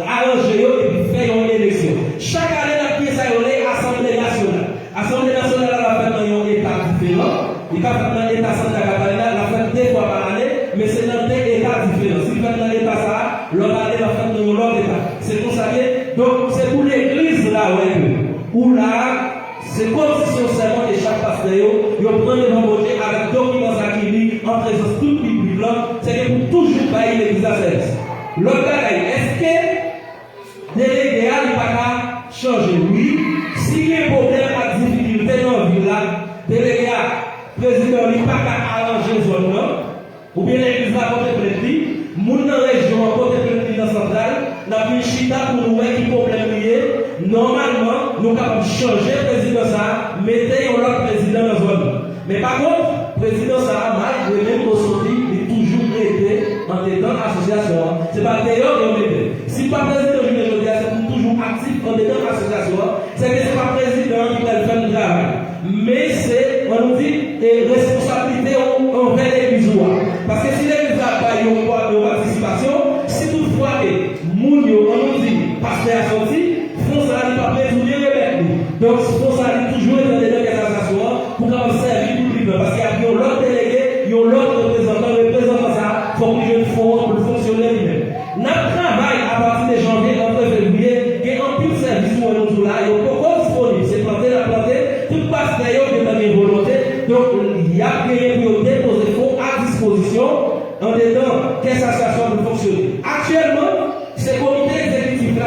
aranje yo epi fè yon eleksyon. Chak ane, n ap gen sa yo rele Asanble Nasyonal. Asanble Nasyonal la, l ap fèt nan yon eta diferan. Li ka fèt nan eta Santa Catarina, l ap fèt de fwa pa ane, men se nan de eta diferan. Si l fèt nan eta sa a, lòt ane, l ap fèt nan yon lòt eta. Se konsa l ye. Donk, se pou legliz la wè ke ou la, se kondisyon sèlman ke chak pastè yo, yo pran devan Bondye avèk dokiman sa ki li an prezans tout piblik lan, se ke pou toujou bay legliz la sèvis. Lòt bagay, èske delege a li pa ka chanje? Wi, si gen pwoblèm ak difikilte nan vil la, delege a, prezidan li pa ka aranje zòn nan, oubyen legliz la pote plent li, moun nan rejyon an pote plent li nan santral, n ap vin chita pou nou wè ki pwoblèm li ye. Nòmalman, nou kapab chanje prezidan sa a, mete yon lòt prezidan nan zòn nan. Men pa kont, prezidan sa a, malgre menm bò soti, li toujou rete andedan asosyasyon an. Se pa deyò yo mete l. Si pa prezidan jounen jodi a, se pou l toujou aktif andedan asosyasyon an. Se ke se pa prezidan an ki pral fè m travay. Men se, ann nou di, e responsablite ou anvè legliz ou a. Paske si legliz la bay yon pa-, yon patisipasyon, si toutfwa ke moun yo, ann nou di, pastè a soti, fon sa a li p ap retoune remèt li. Donk, fon sa a li toujou rete andedan kès asosyasyon an pou kapab sèvi piblik lan. Paske ap gen yon lòt delege, yon lòt reprezantan, reprezantan sa a, fòk li jwenn fon an pou l fonksyone li menm. N ap travay apati de janvye, rantre fevriye, gen anpil sèvis ou wè nou di w la, yo poko disponib. Se plante n ap plante, tout pastè yo gentan gen volonte, donk y ap genyen pou yo depoze fon a dispozisyon andedan kès asosyasyon an pou l fonksyone. Aktyèlman, se komite egzekitif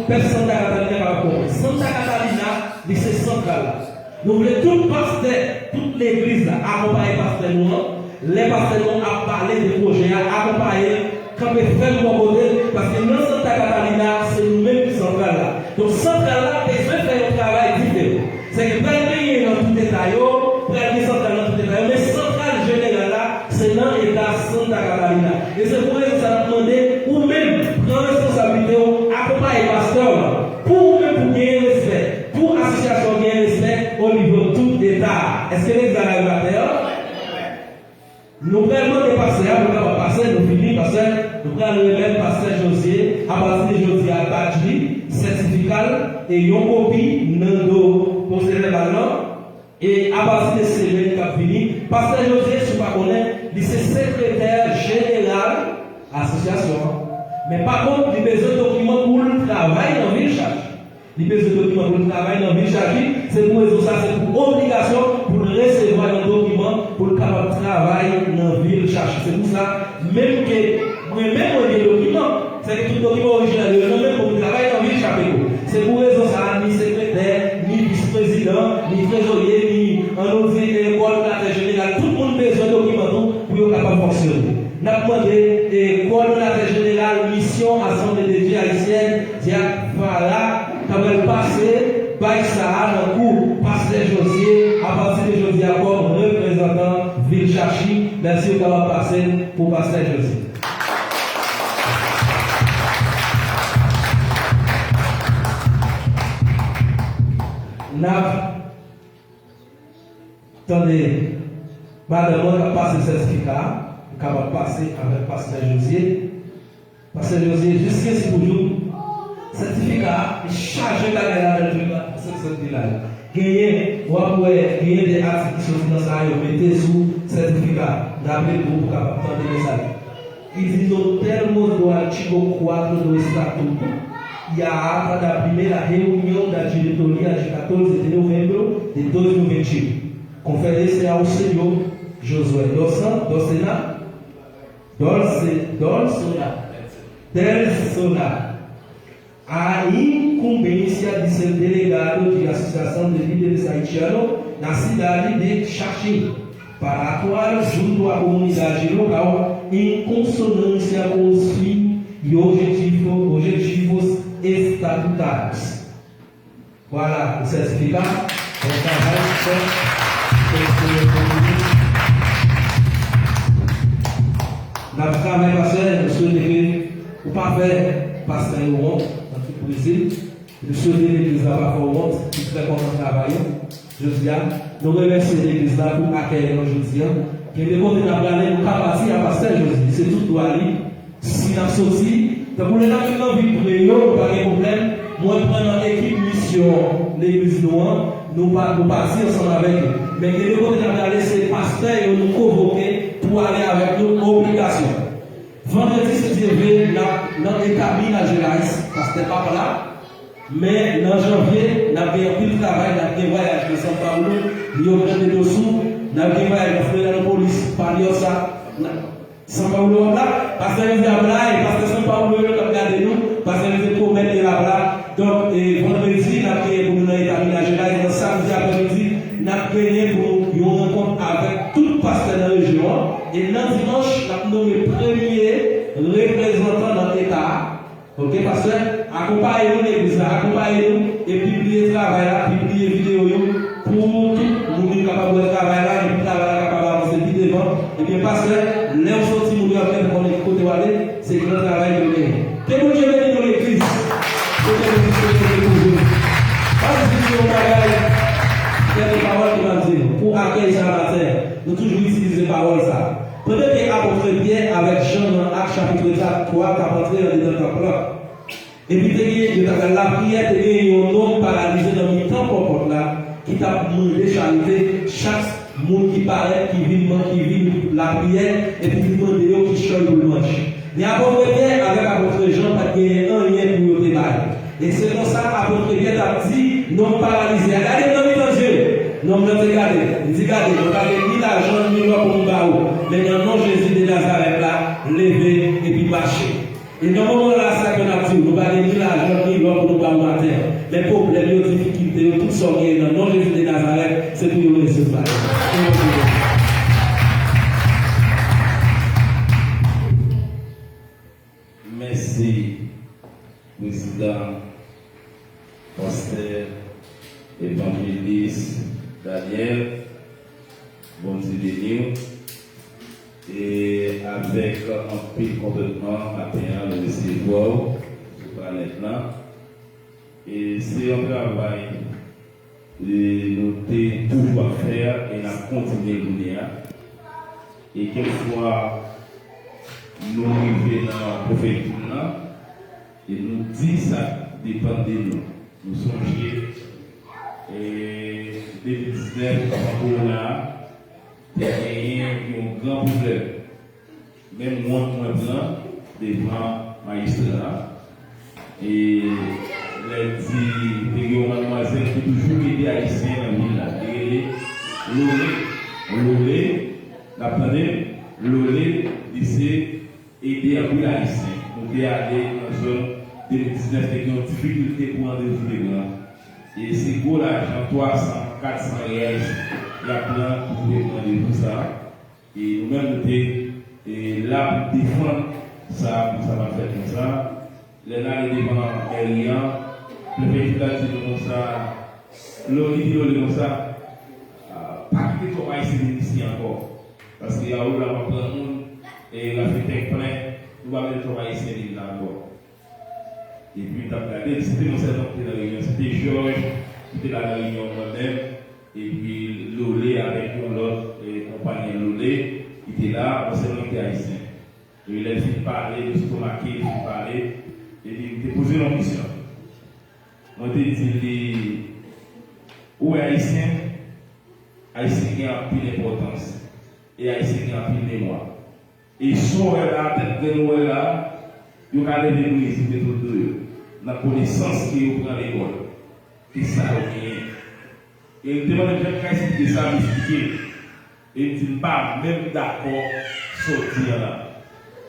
Pèp Santa Catarina kapab konprann. Santa Catarina, li se santral la. Nou vle tout pastè, tout legliz la, akonpaye pastè nou an. Lè pastè nou an ap pale de pwojè a, akonpaye l, kanpe fèm bò kote l, paske nan Santa Catarina, se nou menm ki santral la. Donk, santral la bezwen fè yon travay diferan. Sèke pral genyen nan tout eta yo, pral gen santral nan tout eta yo, men santral jeneral la, se nan eta Santa Catarina. E se pou rezon sa n ap mande ou menm, pran responsablite w, akonpaye pastè w lan, pou ou menm pou genyen respè, pou asosyasyon an genyen respè o nivo tout eta a. Èske legliz la ka rive atè a? Nou pral mande pastè a pou l kapab pase, nou fini, pastè. Nou pral remèt pastè Josué, apati de jodi a, badj li, sètifika l, e yon kopi nan do pwosè vèbal lan. E apati de semèn k ap vini, pastè Josué, si w pa konnen, li se sekretè jeneral asosyasyon an. Men pa kont, li bezwen dokiman pou l travay nan vil Chachi. Li bezwen dokiman pou l travay nan vil Chachi. Se pou rezon sa, se pou obligasyon pou l resevwa yon dokiman pou l kapab travay nan vil Chachi. Se pou sa, menm ke mwen menm mwen gen dokiman, sèke tout dokiman orijinal yo nan men m pou m travay nan vil Chapeko. Se pou rezon sa, ni sekretè, ni vis prezidan, ni trezorye, ni, ann nou di, eh, kowòdonatè jeneral, tout moun bezwen dokiman tou pou yo kapab fonksyone. N ap mande, eh, kowòdonatè jeneral misyon Assemblée de Dieu Haïtienne, dyak Fara, ta pral pase bag sa a nan kou pastè Josué, apati de jodi a, kòm reprezantan vil Chachi. Mèsi, ou kapab pase l pou pastè Josué. N ap tande madanm mwen k ap pase sètifika a, ou kapab pase avèk pastè Josué. Pastè Josué, jis kenz pou jou. Sètifika a, li chaje bagay ladan l, tou li pa senk sant dola. Genyen, w ap wè, genyen de atik ki soti nan sa a, yo mete sou sètifika a. N ap rele pou ou kapab tande mesaj. E di: No termos do artigo quatro do Estatuto, e a ata da primeira reunião da diretoria de catorze de novembro de dois mil e vinte e um. Conferência ao senhor Josué Dosan, Dosena, Dolce, Dolsona, Delsona, a incumbência de ser delegado de Associação de Líderes Haitianos na cidade de Xaxim, para atuar junto à comunidade local em consonância com os fins e objetivo, objetivos estatutários. Vwala, sètifika. Bon travay, pastè. N ap travay, pastè, nou swete ke ou pa fè pastè yo wont nan tout Brezil. Nou swete legliz la pa fè w wont, nou trè kontan travay ou jodi a. Nou remèsye legliz la pou akèy nou jodi a. Gen de kote n ap prale, nou ka pati a pastè Josué. Se tout dwa li. Si n ap soti, tankou lè n ap vin nan vil pre yo, nou pa gen pwoblèm. Mwen pran nan ekip misyon legliz nou an, nou pa, nou pati ansanm avèk yo. Men gen de kote n ap prale, se pastè yo nou konvoke pou ale avèk nou, obligasyon. Vandredi, si Dye vle, n ap nan eta Minas Gerais, pastè p ap la. Men nan janvye, n ap gen anpil travay, n ap gen vwayaj nan São Paulo, Rio Grande do Sul, n ap gen vwayaj nan Florianópolis, Palhoça, n ap, São Paulo w ap la, pastè José ap la, e pastè São Paulo yo k ap gade nou, pastè José pwomèt ke l ap la. Donk, e, vandredi, n ap genyen pou nou nan eta Minas Gerais, nan samdi aprèmidi, n ap genyen pou nou yon rankont avèk tout pastè nan rejyon an, e nan dimanch, n ap nonmen premye reprezantan nan eta a. Oke, pastè, akonpaye nou legliz la, akonpaye nou e pibliye travay la, pibliye videyo yo pou tout moun yo kapab wè travay la, epi travay la kapab avanse pi devan. Ebyen, pastè, lè w soti, moun yo ap fè konnen ki kote w ale, se gran travay ke w genyen. Ke Bondye beni nou legliz. Kote nou disponible pou jodi. Pa di yon bagay, kèk pawòl ki pa di nou. Pou akèy sa maten, nou toujou itilize pawòl sa. Pandan ke apot Pyè avèk Jan nan Ak chapit twa t ap antre andedan tanp lan, epi te gen, yo t ap fè lapriyè, te gen yon nonm paralize nan mitan pòpòt la ki t ap mande charite. Chak moun ki parèt, ki vin, ki vin lapriyè, epi li mande yo kichòy pou l manje. Men apot Pyè avèk apot Jan pa t genyen anyen pou yo te bay. E se konsa apot Pyè t ap di nonm paralize a: "Gade m nan mitan zye." Nonm nan te gade, li di: "Gade, mwen pa gen ni lajan, ni lò pou m ba ou. Men nan non Jezi de Nazarèt la, leve epi mache." E nan moman la, sa ke n ap di w, nou pa Ki lajan, ki lò pou nou ba nou atè. Men pwoblèm yo, difikilte yo, tout sa w genyen nan non Jezi de Nazarèt, se pou yo rezoud bagay. Mèsi, prezidan, pastè, evanjelis Daniel, Bondye beni w. E avèk anpil kontantman, maten an, nou resevwa w sou planèt lan. E se yon travay, e, nou te toujou ap fè a, e n ap kontinye kounye a. E kèlkeswa nou rive nan prefekti lan, e nou di sa depann de nou. Nou sonje, e, de mil diznèf, anvan kowona a, te genyen yon gran pwoblèm. Menm wont mwen pran devan majistra a. E lè di, te gen yon madmwazèl ki toujou ede Ayisyen nan vil la. Li rele Lole. Lole, n ap tande? Lole, li se ede anpil Ayisyen. Nou te ale nan zòn de mil diznèf, te gen yon difikilte pou randevou te pran. E se gwo lajan, twa san, kat san riyal, y ap pran pou te pran randevou sa a. E nou menm, nou te, e, la pou defann sa, pou sa pa t fèt konsa. Lè n ale devan mèri an, prefekti la di nou konsa, Lole, li di Lole konsa, a, pa kite twòp Ayisyen vin isi ankò. Paske Raoul la p ap pran moun, e l ap fè tèk plen, nou pa mete twòp Ayisyen vin la ankò. Epi m t ap gade, se te mwen sèlman ki te nan reyinyon, se te Jòj ki te la nan reyinyon an, mwen menm, epi Lole avèk yon lòt, e, konpayen Lole ki te la, mwen sèlman ki te ayisyen. E lè l fin pale, nou estomake, l fin pale, epi m te poze l yon kesyon. Mwen te di li, ou wè ayisyen, ayisyen gen anpil enpòtans, e ayisyen gen anpil memwa. E sa w wè la, tèt grenn ou wè la, yo ka leve Brezil, mete l do yo, nan konesans ke yo pran lekòl. Se sa yo genyen. E li te mande m jan m ka esplike sa, m esplike l. E m di m pa menm dakò sa w di an la.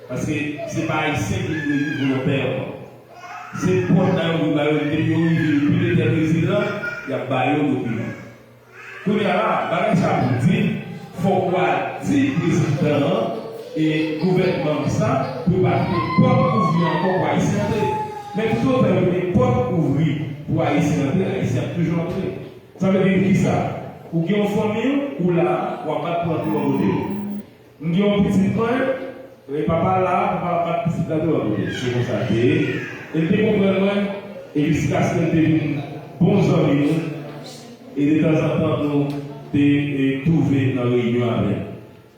Paske se pa Ayisyen ki vin Brezil volontèman. Se pòt la yo vin ba yo, depi yo rive, yo pi de tè Brezil la, y ap ba yo dokiman. Kounye a la, bagay sa pou di, fòk w al di prezidan an e gouvènman an sa, pou yo pa kite pòt ouvri ankò pou Ayisyen antre. Men toutotan yo kite pòt ouvri pou Ayisyen antre, Ayisyen ap toujou antre. Sa vle di kisa? Ou gen yon fanmi w, ou la, w ap bat pou antre bò kote w. M gen yon pitit mwen, e papa la, papa ap bat pitit la tou bò kote l. Se konsa l te ye. E l te konprann mwen, e jiskaske l te vin bon zanmi nou, e detanzantan nou te, e, twouve nan reyinyon avè l.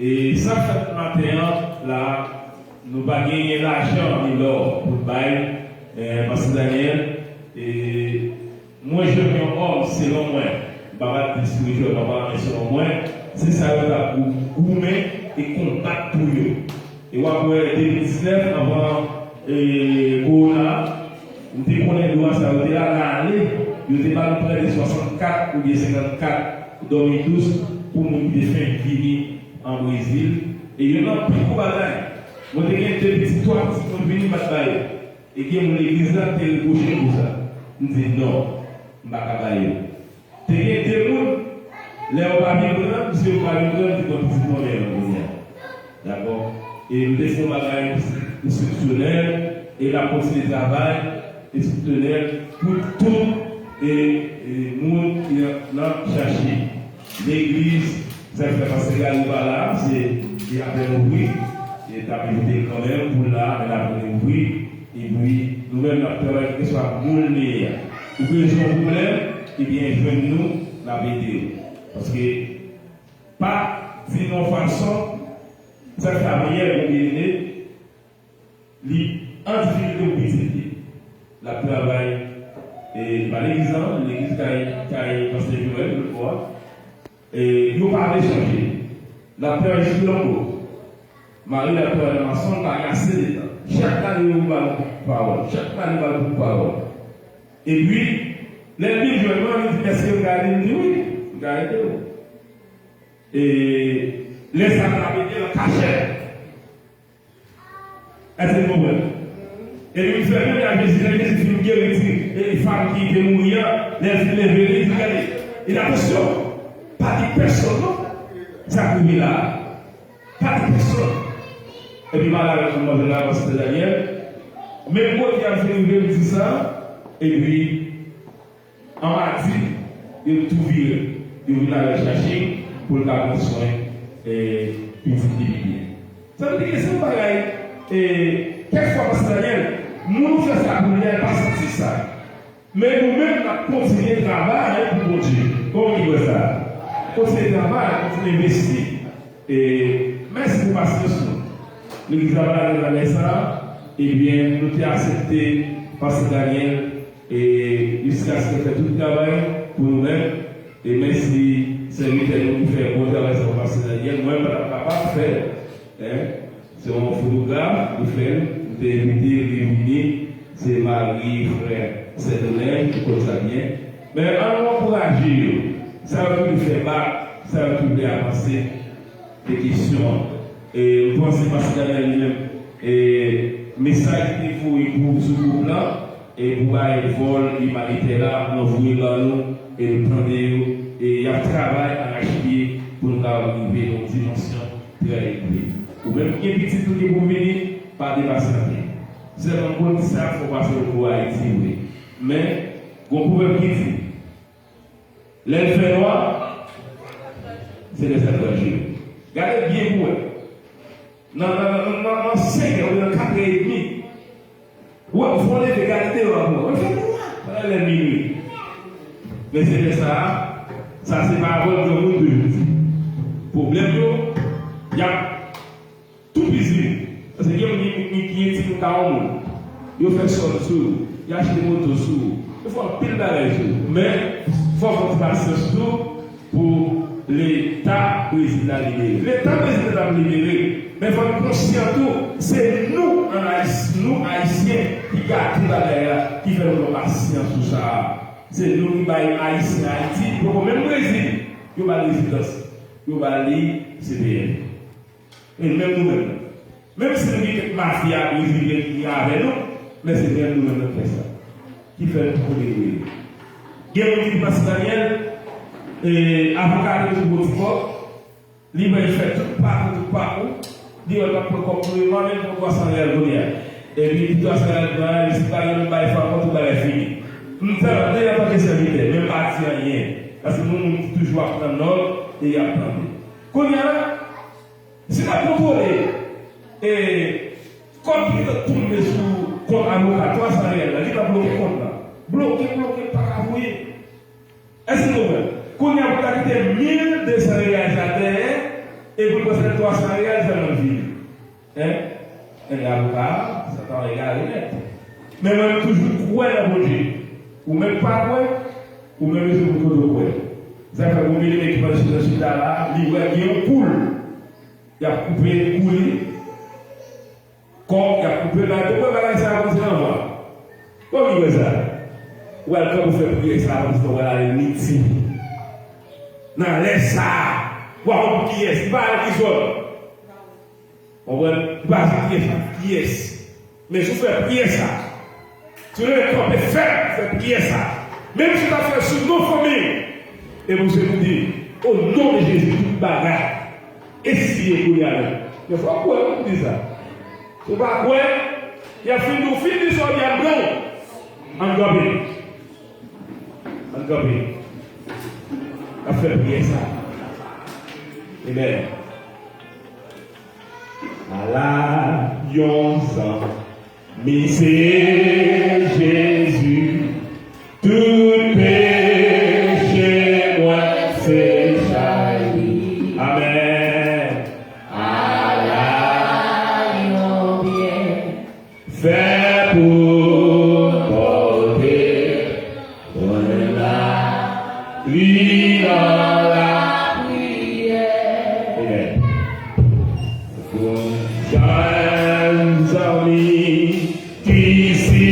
E sa k fèt maten an la, nou pa genyen lajan ni lò pou n bay, eh, pastè Daniel. E mwen, jan yon òm, selon mwen, m pa pral di spirityèlman, pa, men selon mwen, se sa yo t ap gou-, goumen e konbat pou yo. E w ap wè, de mil diznèf, anvan, eh, kowona, M te konnen dwa sa yo te la, nan ale, yo te ba nou prè de swasannkat oubyen senkannkat dòmi dous pou moun ki te fenk vini an Brezil. E yo nan pil gwo bagay. Mwen te gen de pitit, twa pitit mwen vini, m pa t ba yo. E gen moun legliz la ki te repwoche m pou sa. M di non, m pa ka ba yo. Te gen de moun, lè yo pa vin pran, misye yo pa vin pran, li pran pitit mwen menm kounye a. Dakò? E nou te fè yon bagay enstriksyonèl, e n ap kontinye travay enstriksyonèl pou tout, e, e moun ki nan, nan chache legliz, sa k fè pastè Gary pa la, se, se apre l ouvri, e t ap envite l kanmenm pou l la, men l apre l ouvri, epi nou menm n ap travay kèlkeswa moun li ye a. Ou bezwen yon pwoblèm, ebyen jwenn nou, n ap ede w. Paske pa di nan yon fason, sa k fè Ariel, ou byen ede, li an difikilte pou pitit li. L ap travay, e, pa legliz lan, legliz kay, kay pastè Joel, lòt bò a. E, yo pa vle chanje. L ap travay sou lanmò. Mari l ap travay nan mason, l pa gen ase de tan. Chak lane, yo ba l yon pawòl. Chak lane, yo ba l yon pawòl. Epi, lè l vin jwenn mwen, li di, èske m ka ede? M di, wi, m ka ede w. E lè sa a, m ap ede l an kachèt. Èske nou konprann? Epi li fè menm jan Jezi, lè Jezi fin geri ti e fanm ki te mouri an, lè l fin leve li, li di, gade, e atansyon, pa di pèsonn non, sa k rive la a. Pa di pèsonn. Epi pale avèk manmzèl la, pastè Daniel. Menm kote a fin rive m di sa, epi an madi, yo tou vire, yo vin al chache m pou l ka pran swen e pitit li pi byen. Sa vle di gen se yon bagay, e kèk fwa pastè Daniel, moun ou fè sa pou li a, li pa santi sa. Men nou menm, n ap kontinye travay pou Bondye. Kòman ki wè sa? Kontinye travay, kontinye envesti. E mèsi pou pasyans nou. Legliz la pa lage nan lè sa a, ebyen, nou te aksepte pastè Daniel e jiskaske l fè tout travay pou nou menm. E mèsi sèvitè nou ki fè bon travay sa pou pastè Daniel. Mwen, m pa t ap kapab fè l. Se yon fotograf ki fè l, m te envite l, li vini, se mari frè Sèdonè, ki konn sa byen. Men ann nou ankouraje yo, sa yo ki vle fè bak, sa yo ki vle avanse, de kesyon an. E m panse pastè Daniel li menm, e mesaj li te voye pou sou gwoup lan, e pou bay vòl imanitè la, nou voye ban nou, e nou tande yo, e y ap travay arachpye pou nou kapab rive nan yon dimansyon trè elve. Ou menm ki gen pitit ou ki pou vini, pa depasyante. Sèlman m konn di sa, fò w pase yon kou Ayiti vre. Men, gon pwovèb ki di, lè l fè nwa, se lè sa granje. Gade byen pou wè. Nan, nan, nan, nan, nan senk è oubyen nan kat è edmi, ou wè, ou fè yon leve gade deyò a pou wè. Ou fè nwa pandan lè minwi. Men se lè sa a, sa se pa avè granmoun toujou di. Pwoblèm yo, y ap toupizi. Paske gen moun ki, ki, ki gen timoun ka yon moun. Yo fè sòl sou ou. Yo achte moto sou ou. Yo fè anpil bagay sou ou. Men, fò w fè pasyans tou pou Leta Brezil la libere. Leta Brezil la ap libere. Men fò n konsyan tou, se nou, an Ayis-, nou Ayisyen, ki gate bagay la, ki fè nou pran pasyans sou sa a. Se nou ki bay Ayisyen Ayiti, poko menm Brezil, yo ba l rezidans, yo ba li C P F. E menm nou menm. Menm si nou gen kèk mafya brezilyen ki avè nou, men se menm nou menm k ap fè sa. Ki fè nou konnen nou ye. Gen moun ki di pastè Daniel, e, avoka li sou gwo ti kòb, li wè li fè tout pakou, tout pakou, li wè l p ap pran kòb pou li, men l pran twa san reyal kounye a. Epi li di twa san reyal pran, li si pa gen moun bay fwa kont, tout bagay fini. M fè l antre antanke sèvitè, men m pa di anyen. Paske nou moun ki toujou ap pran nòt e y ap tande. Kounye a la, si n ap kontwole, e, kòb ki gentan tonbe sou kont avoka, twa san reyal la, gentan bloke kont la. Bloke, bloke, pa ka voye. Èske nou konprann? Kounye a, pou ta kite mil de san reyal sa dèyè, e pou l pran sèl twa san reyal sèlman l vini. Hein? Nèg avoka a, sa ta egare nèt. Men mwen, m toujou kwè nan Bondye. Ou menm k pa kwè, ou menm mesye pou kote w kwè. Sa fè gon milye ki pandan chita, chita la, li wè gen yon poul. Y ap koupe kou li. Kòk, y ap koupe bay. Ou kwè bagay sa a kòmsi nan vwa? Kòman w kwè sa? Ou al kanpe w fè priyè sa a kòmsi w al al midi. Nan lè sa a, w ap konn pou kiyès. Li pa al ki zòn. Konprann? Li pa di kiyès, kiyès. Men si w fè priyè sa, si w leve kanpe fèm, fè priyè sa. Menm si w ta fè l sou non fanmi w, e pou se pou di, o non de Jezi, tout bagay esire kounye a menm. Men fò w kwè pou di sa. Si w pa kwè, y ap fin di w fin di sa w di a blan. Ann kanpe. Ann kanpe. N ap fè priyè sa. Amen. Ala yon zanmi se Jezi, tout peche mwen se chay li. Amen. Ala yon byen fè pou pòte. Mwen la, li nan lapriyè. Amen. Pou jèn zanmi ki si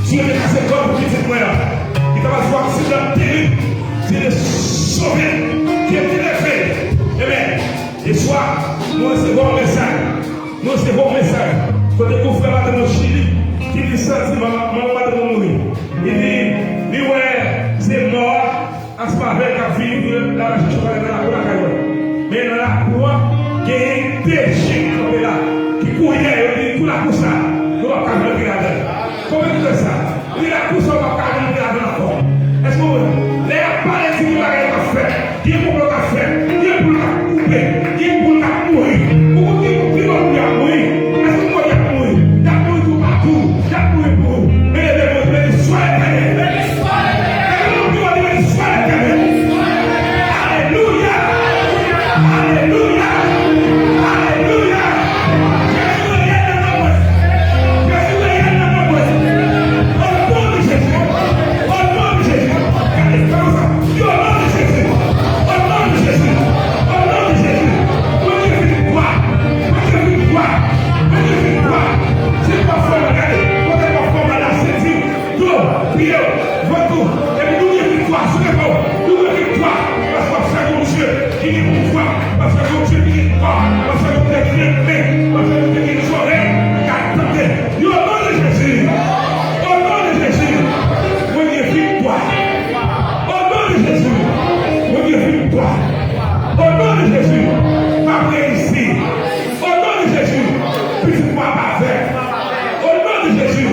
Dye te kase kòd pou pitit mwen an, ki ta pral fè yon aksidan terib. Dye te sove l, Dye te leve l. Amen. Eswa, nou resevwa yon mesaj. Nou resevwa yon mesaj. Kote pou frè madanm nou Chili, ki li santi manman, manman madanm nou mouri. Li di, li wè se mò a, ansanm avè l k ap vini la nan chèche pale nan lakou lakay mwen. Men nan lakou an, genyen de chen k kanpe la, ki kouri dèyè yo, di, "Tou lakou sa, nou p ap ka rantre ladan l." Konbyen ki kwè sa? Li lakou sa, ou p ap ka rantre ladan l ankò. Èske w konprann? Lè y ap pale, di gen bagay k ap fèt, gen konplo k ap fèt, gen poul k ap koupe, gen poul k ap mouri. Ou konn gen moun ki mò pou y ap mouri? Èske w konn y ap mouri? Y ap mouri toupatou. Y ap mouri pou ou. Béni, béni, béni soit l'Éternel. Béni soit l'Éternel. Béni soit l'Éternel. Alléluia. Alléluia. Alléluia. Jezi reyèl nan non mwen. Jezi reyèl nan non mwen. Au nom de Jésus. Au nom de Jésus. Gade, fè konsa. Au nom de Jésus. Au nom de Jésus. Au nom de Jésus. Bondye viktwa. Bondye viktwa. Bondye viktwa. Se pa fò, gade. Kote pa fò, gade, se di. Do, pye w, vant ou, epi nou gen viktwa, souleve w, nou gen viktwa, paske w ap sèvi yon Dye ki gen pouvwa, w ap sèvi yon Dye ki gen kò, w ap sèvi yon Dye ki gen men, w ap sèvi yon Dye ki gen zòrèy, ki ka tande. Au nom de Jésus, au nom de Jésus, mwen gen viktwa. Au nom de Jésus, mwen gen viktwa. Au nom de Jésus, m ap reyisi. Au nom de Jésus, pitit mwen ap avèg. Au nom de Jésus,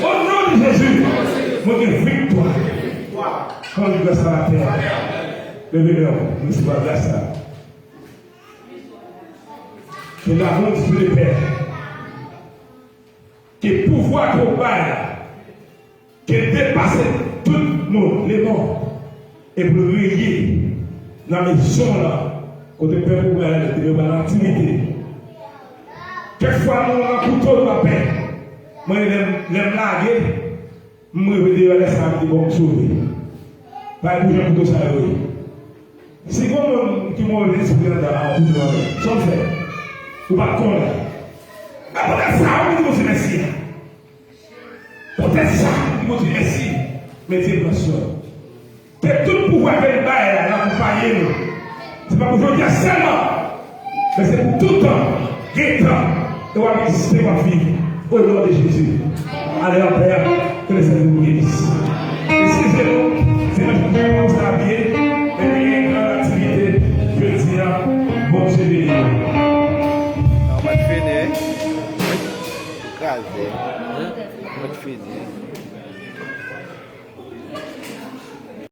au nom de Jésus, mwen gen viktwa. Kòm gras a latè. Leve men w, resevwa gras la. Ke lamou di Pè, ke pouvwa ke w bay la, ke l depase tout moun, lemon, e pou l reye nan mezon w lan, kote pèp ou pral, te pral nan aktivite. Kèk fwa nou nan kouto, nou pa pè. Mwen, lè m, lè m lage, m rive deyò lè sa, m di, "Bon, m sove." Pa gen jan kouto sa yo ye. Si gen moun ki move lespri anndan la, ou toujou anlè. Sa w fè? Ou pa t konnen. Men poutèt sa, ou di Bondye mèsi. Poutèt sa, ou di Bondye mèsi. Men Dye pran swen w. Ke tout pouvwa ke l bay la, l akonpaye nou. Se pa pou jodi a sèlman, men se pou tout tan, gen tan, e w ap egziste, w ap viv. O non de Jezi. Ale an pè, ke le Sènyè nou benis. Eskize nou, se nan jounen sa a byen, men nou gen yon gran aktivite jodi a, Bondye beni nou. Nan mwen fini, wi. Kraze. Mwen fini.